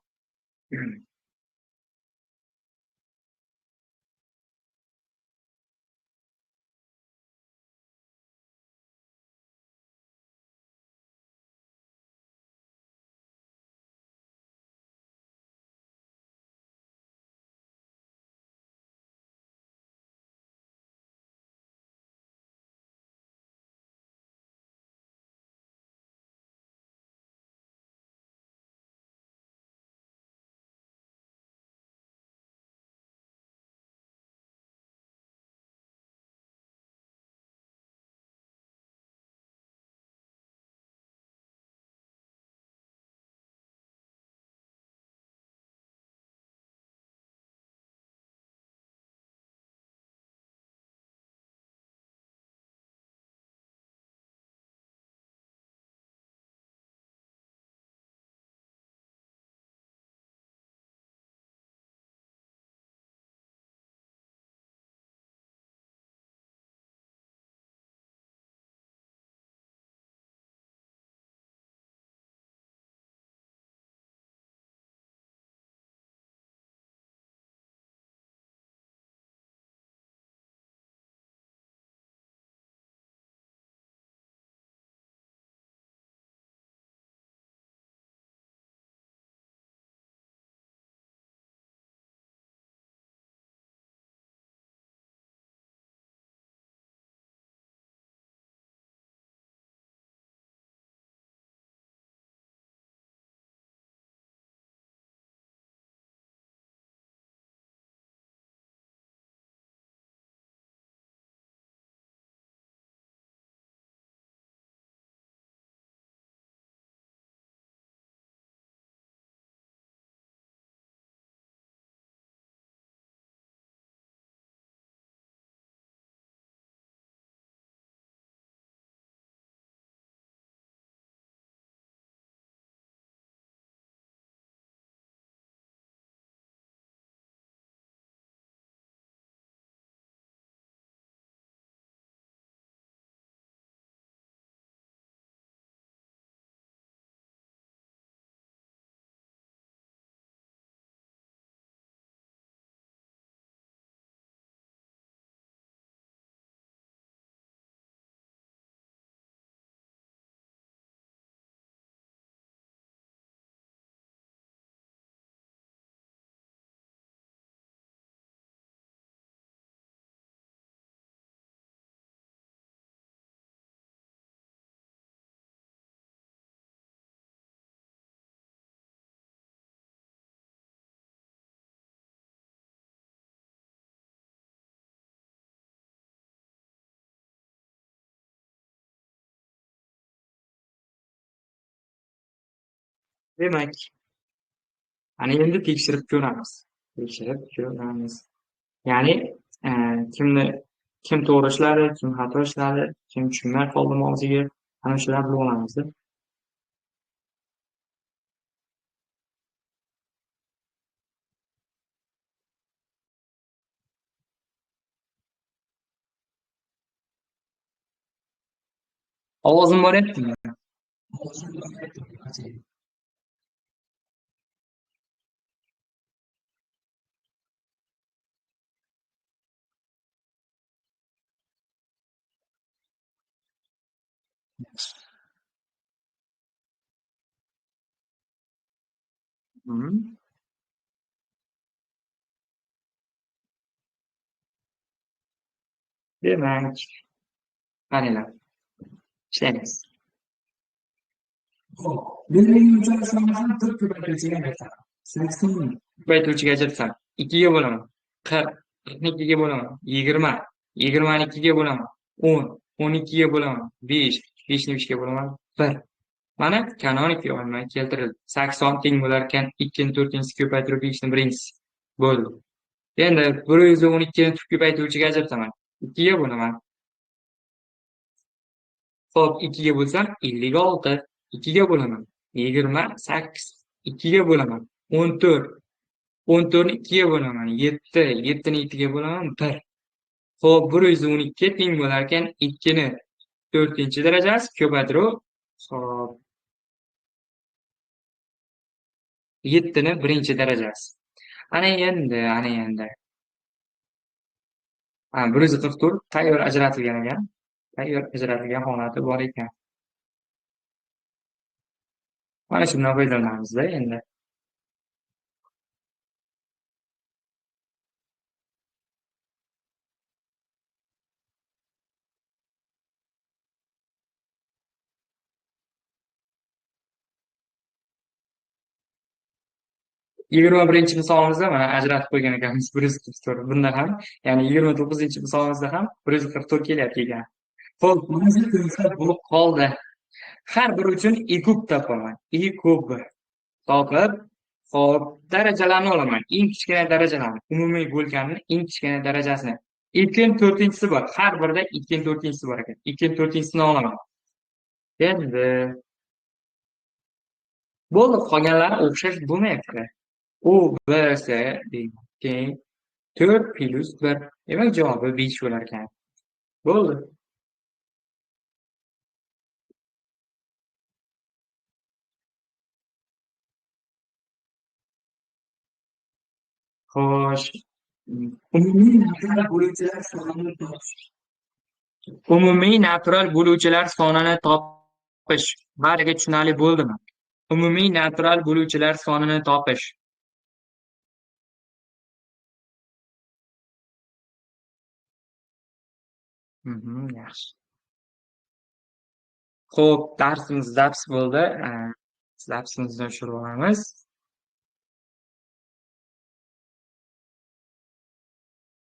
Demak, ana endi tekshirib ko'ramiz. Tekshirib ko'ramiz. Ya'ni kim to'g'ri ishladi, kim xato ishladi, kim tushunmay qoldi mavzuga, ana shularni bilib olamiz. Ovozim boryaptimi? Demak, qaranglar. Ishlaymiz. Xo'p, belgilangan sonini 4 ko'paytiruvchiga ajrataman. 80 ko'paytiruvchiga ajratsam, 2 ga bo'laman. 40, 42 ga bo'laman. 20, 22 ga bo'laman. 10, 12 ga bo'laman. 5, 5 ni 3 ga bo'laman. 1. Mana kanonik yo'lma keltirildi. 80 teng bo'lar ekan 2 ni 4-inchisi ko'paytirib 5 ni 1-inchisi. Bo'ldi. Endi 112 ni ko'paytiruvchiga ajrataman. 2 ga bo'laman. Xo'p, 2 ga bo'lsam 56, 2 ga bo'laman. 28, 2 ga bo'laman. 14, 14 ni 2 ga bo'laman. 7, 7 ni 2 ga bo'laman. 1. Xo'p, 112 teng bo'lar ekan 2 ni 4-darajasi ko'paytirib, xo'p, 7 ni 1-darajasi. Ana endi, ana endi. 144 tayyor ajratilgan ekan. Tayyor ajratilgan holati bor ekan. Mana shundan foydalanamiz-da endi. Yigirma birinchi misolimizda mana ajratib qo'ygan ekanmiz 144. Bunda ham, ya'ni 29-misolimizda ham 144 kelyapti ekan. Xo'p, mana shu ko'rinishda bo'lib qoldi. Har biri uchun i kub topaman. I kub topib, xo'p, darajalarni olaman. Eng kichkina darajalarni, umumiy bo'lganini eng kichkina darajasini. 2 ning 4-inchisi bor. Har birida 2 ning 4-inchisi bor ekan. 2 ning 4-inchisini olaman. Endi bo'ldi, qolganlari o'xshash bo'lmayapti. U B S teng 4 plus 1. Demak, javobi 5 bo'lar ekan. Bo'ldi. Xo'sh, umumiy natural bo'luvchilar sonini topish. Umumiy natural bo'luvchilar sonini topish. Bariga tushunarli bo'ldimi? Umumiy natural bo'luvchilar sonini topish. Yaxshi. Xo'p, darsimiz zaps bo'ldi. Zapsimizni o'chirib olamiz.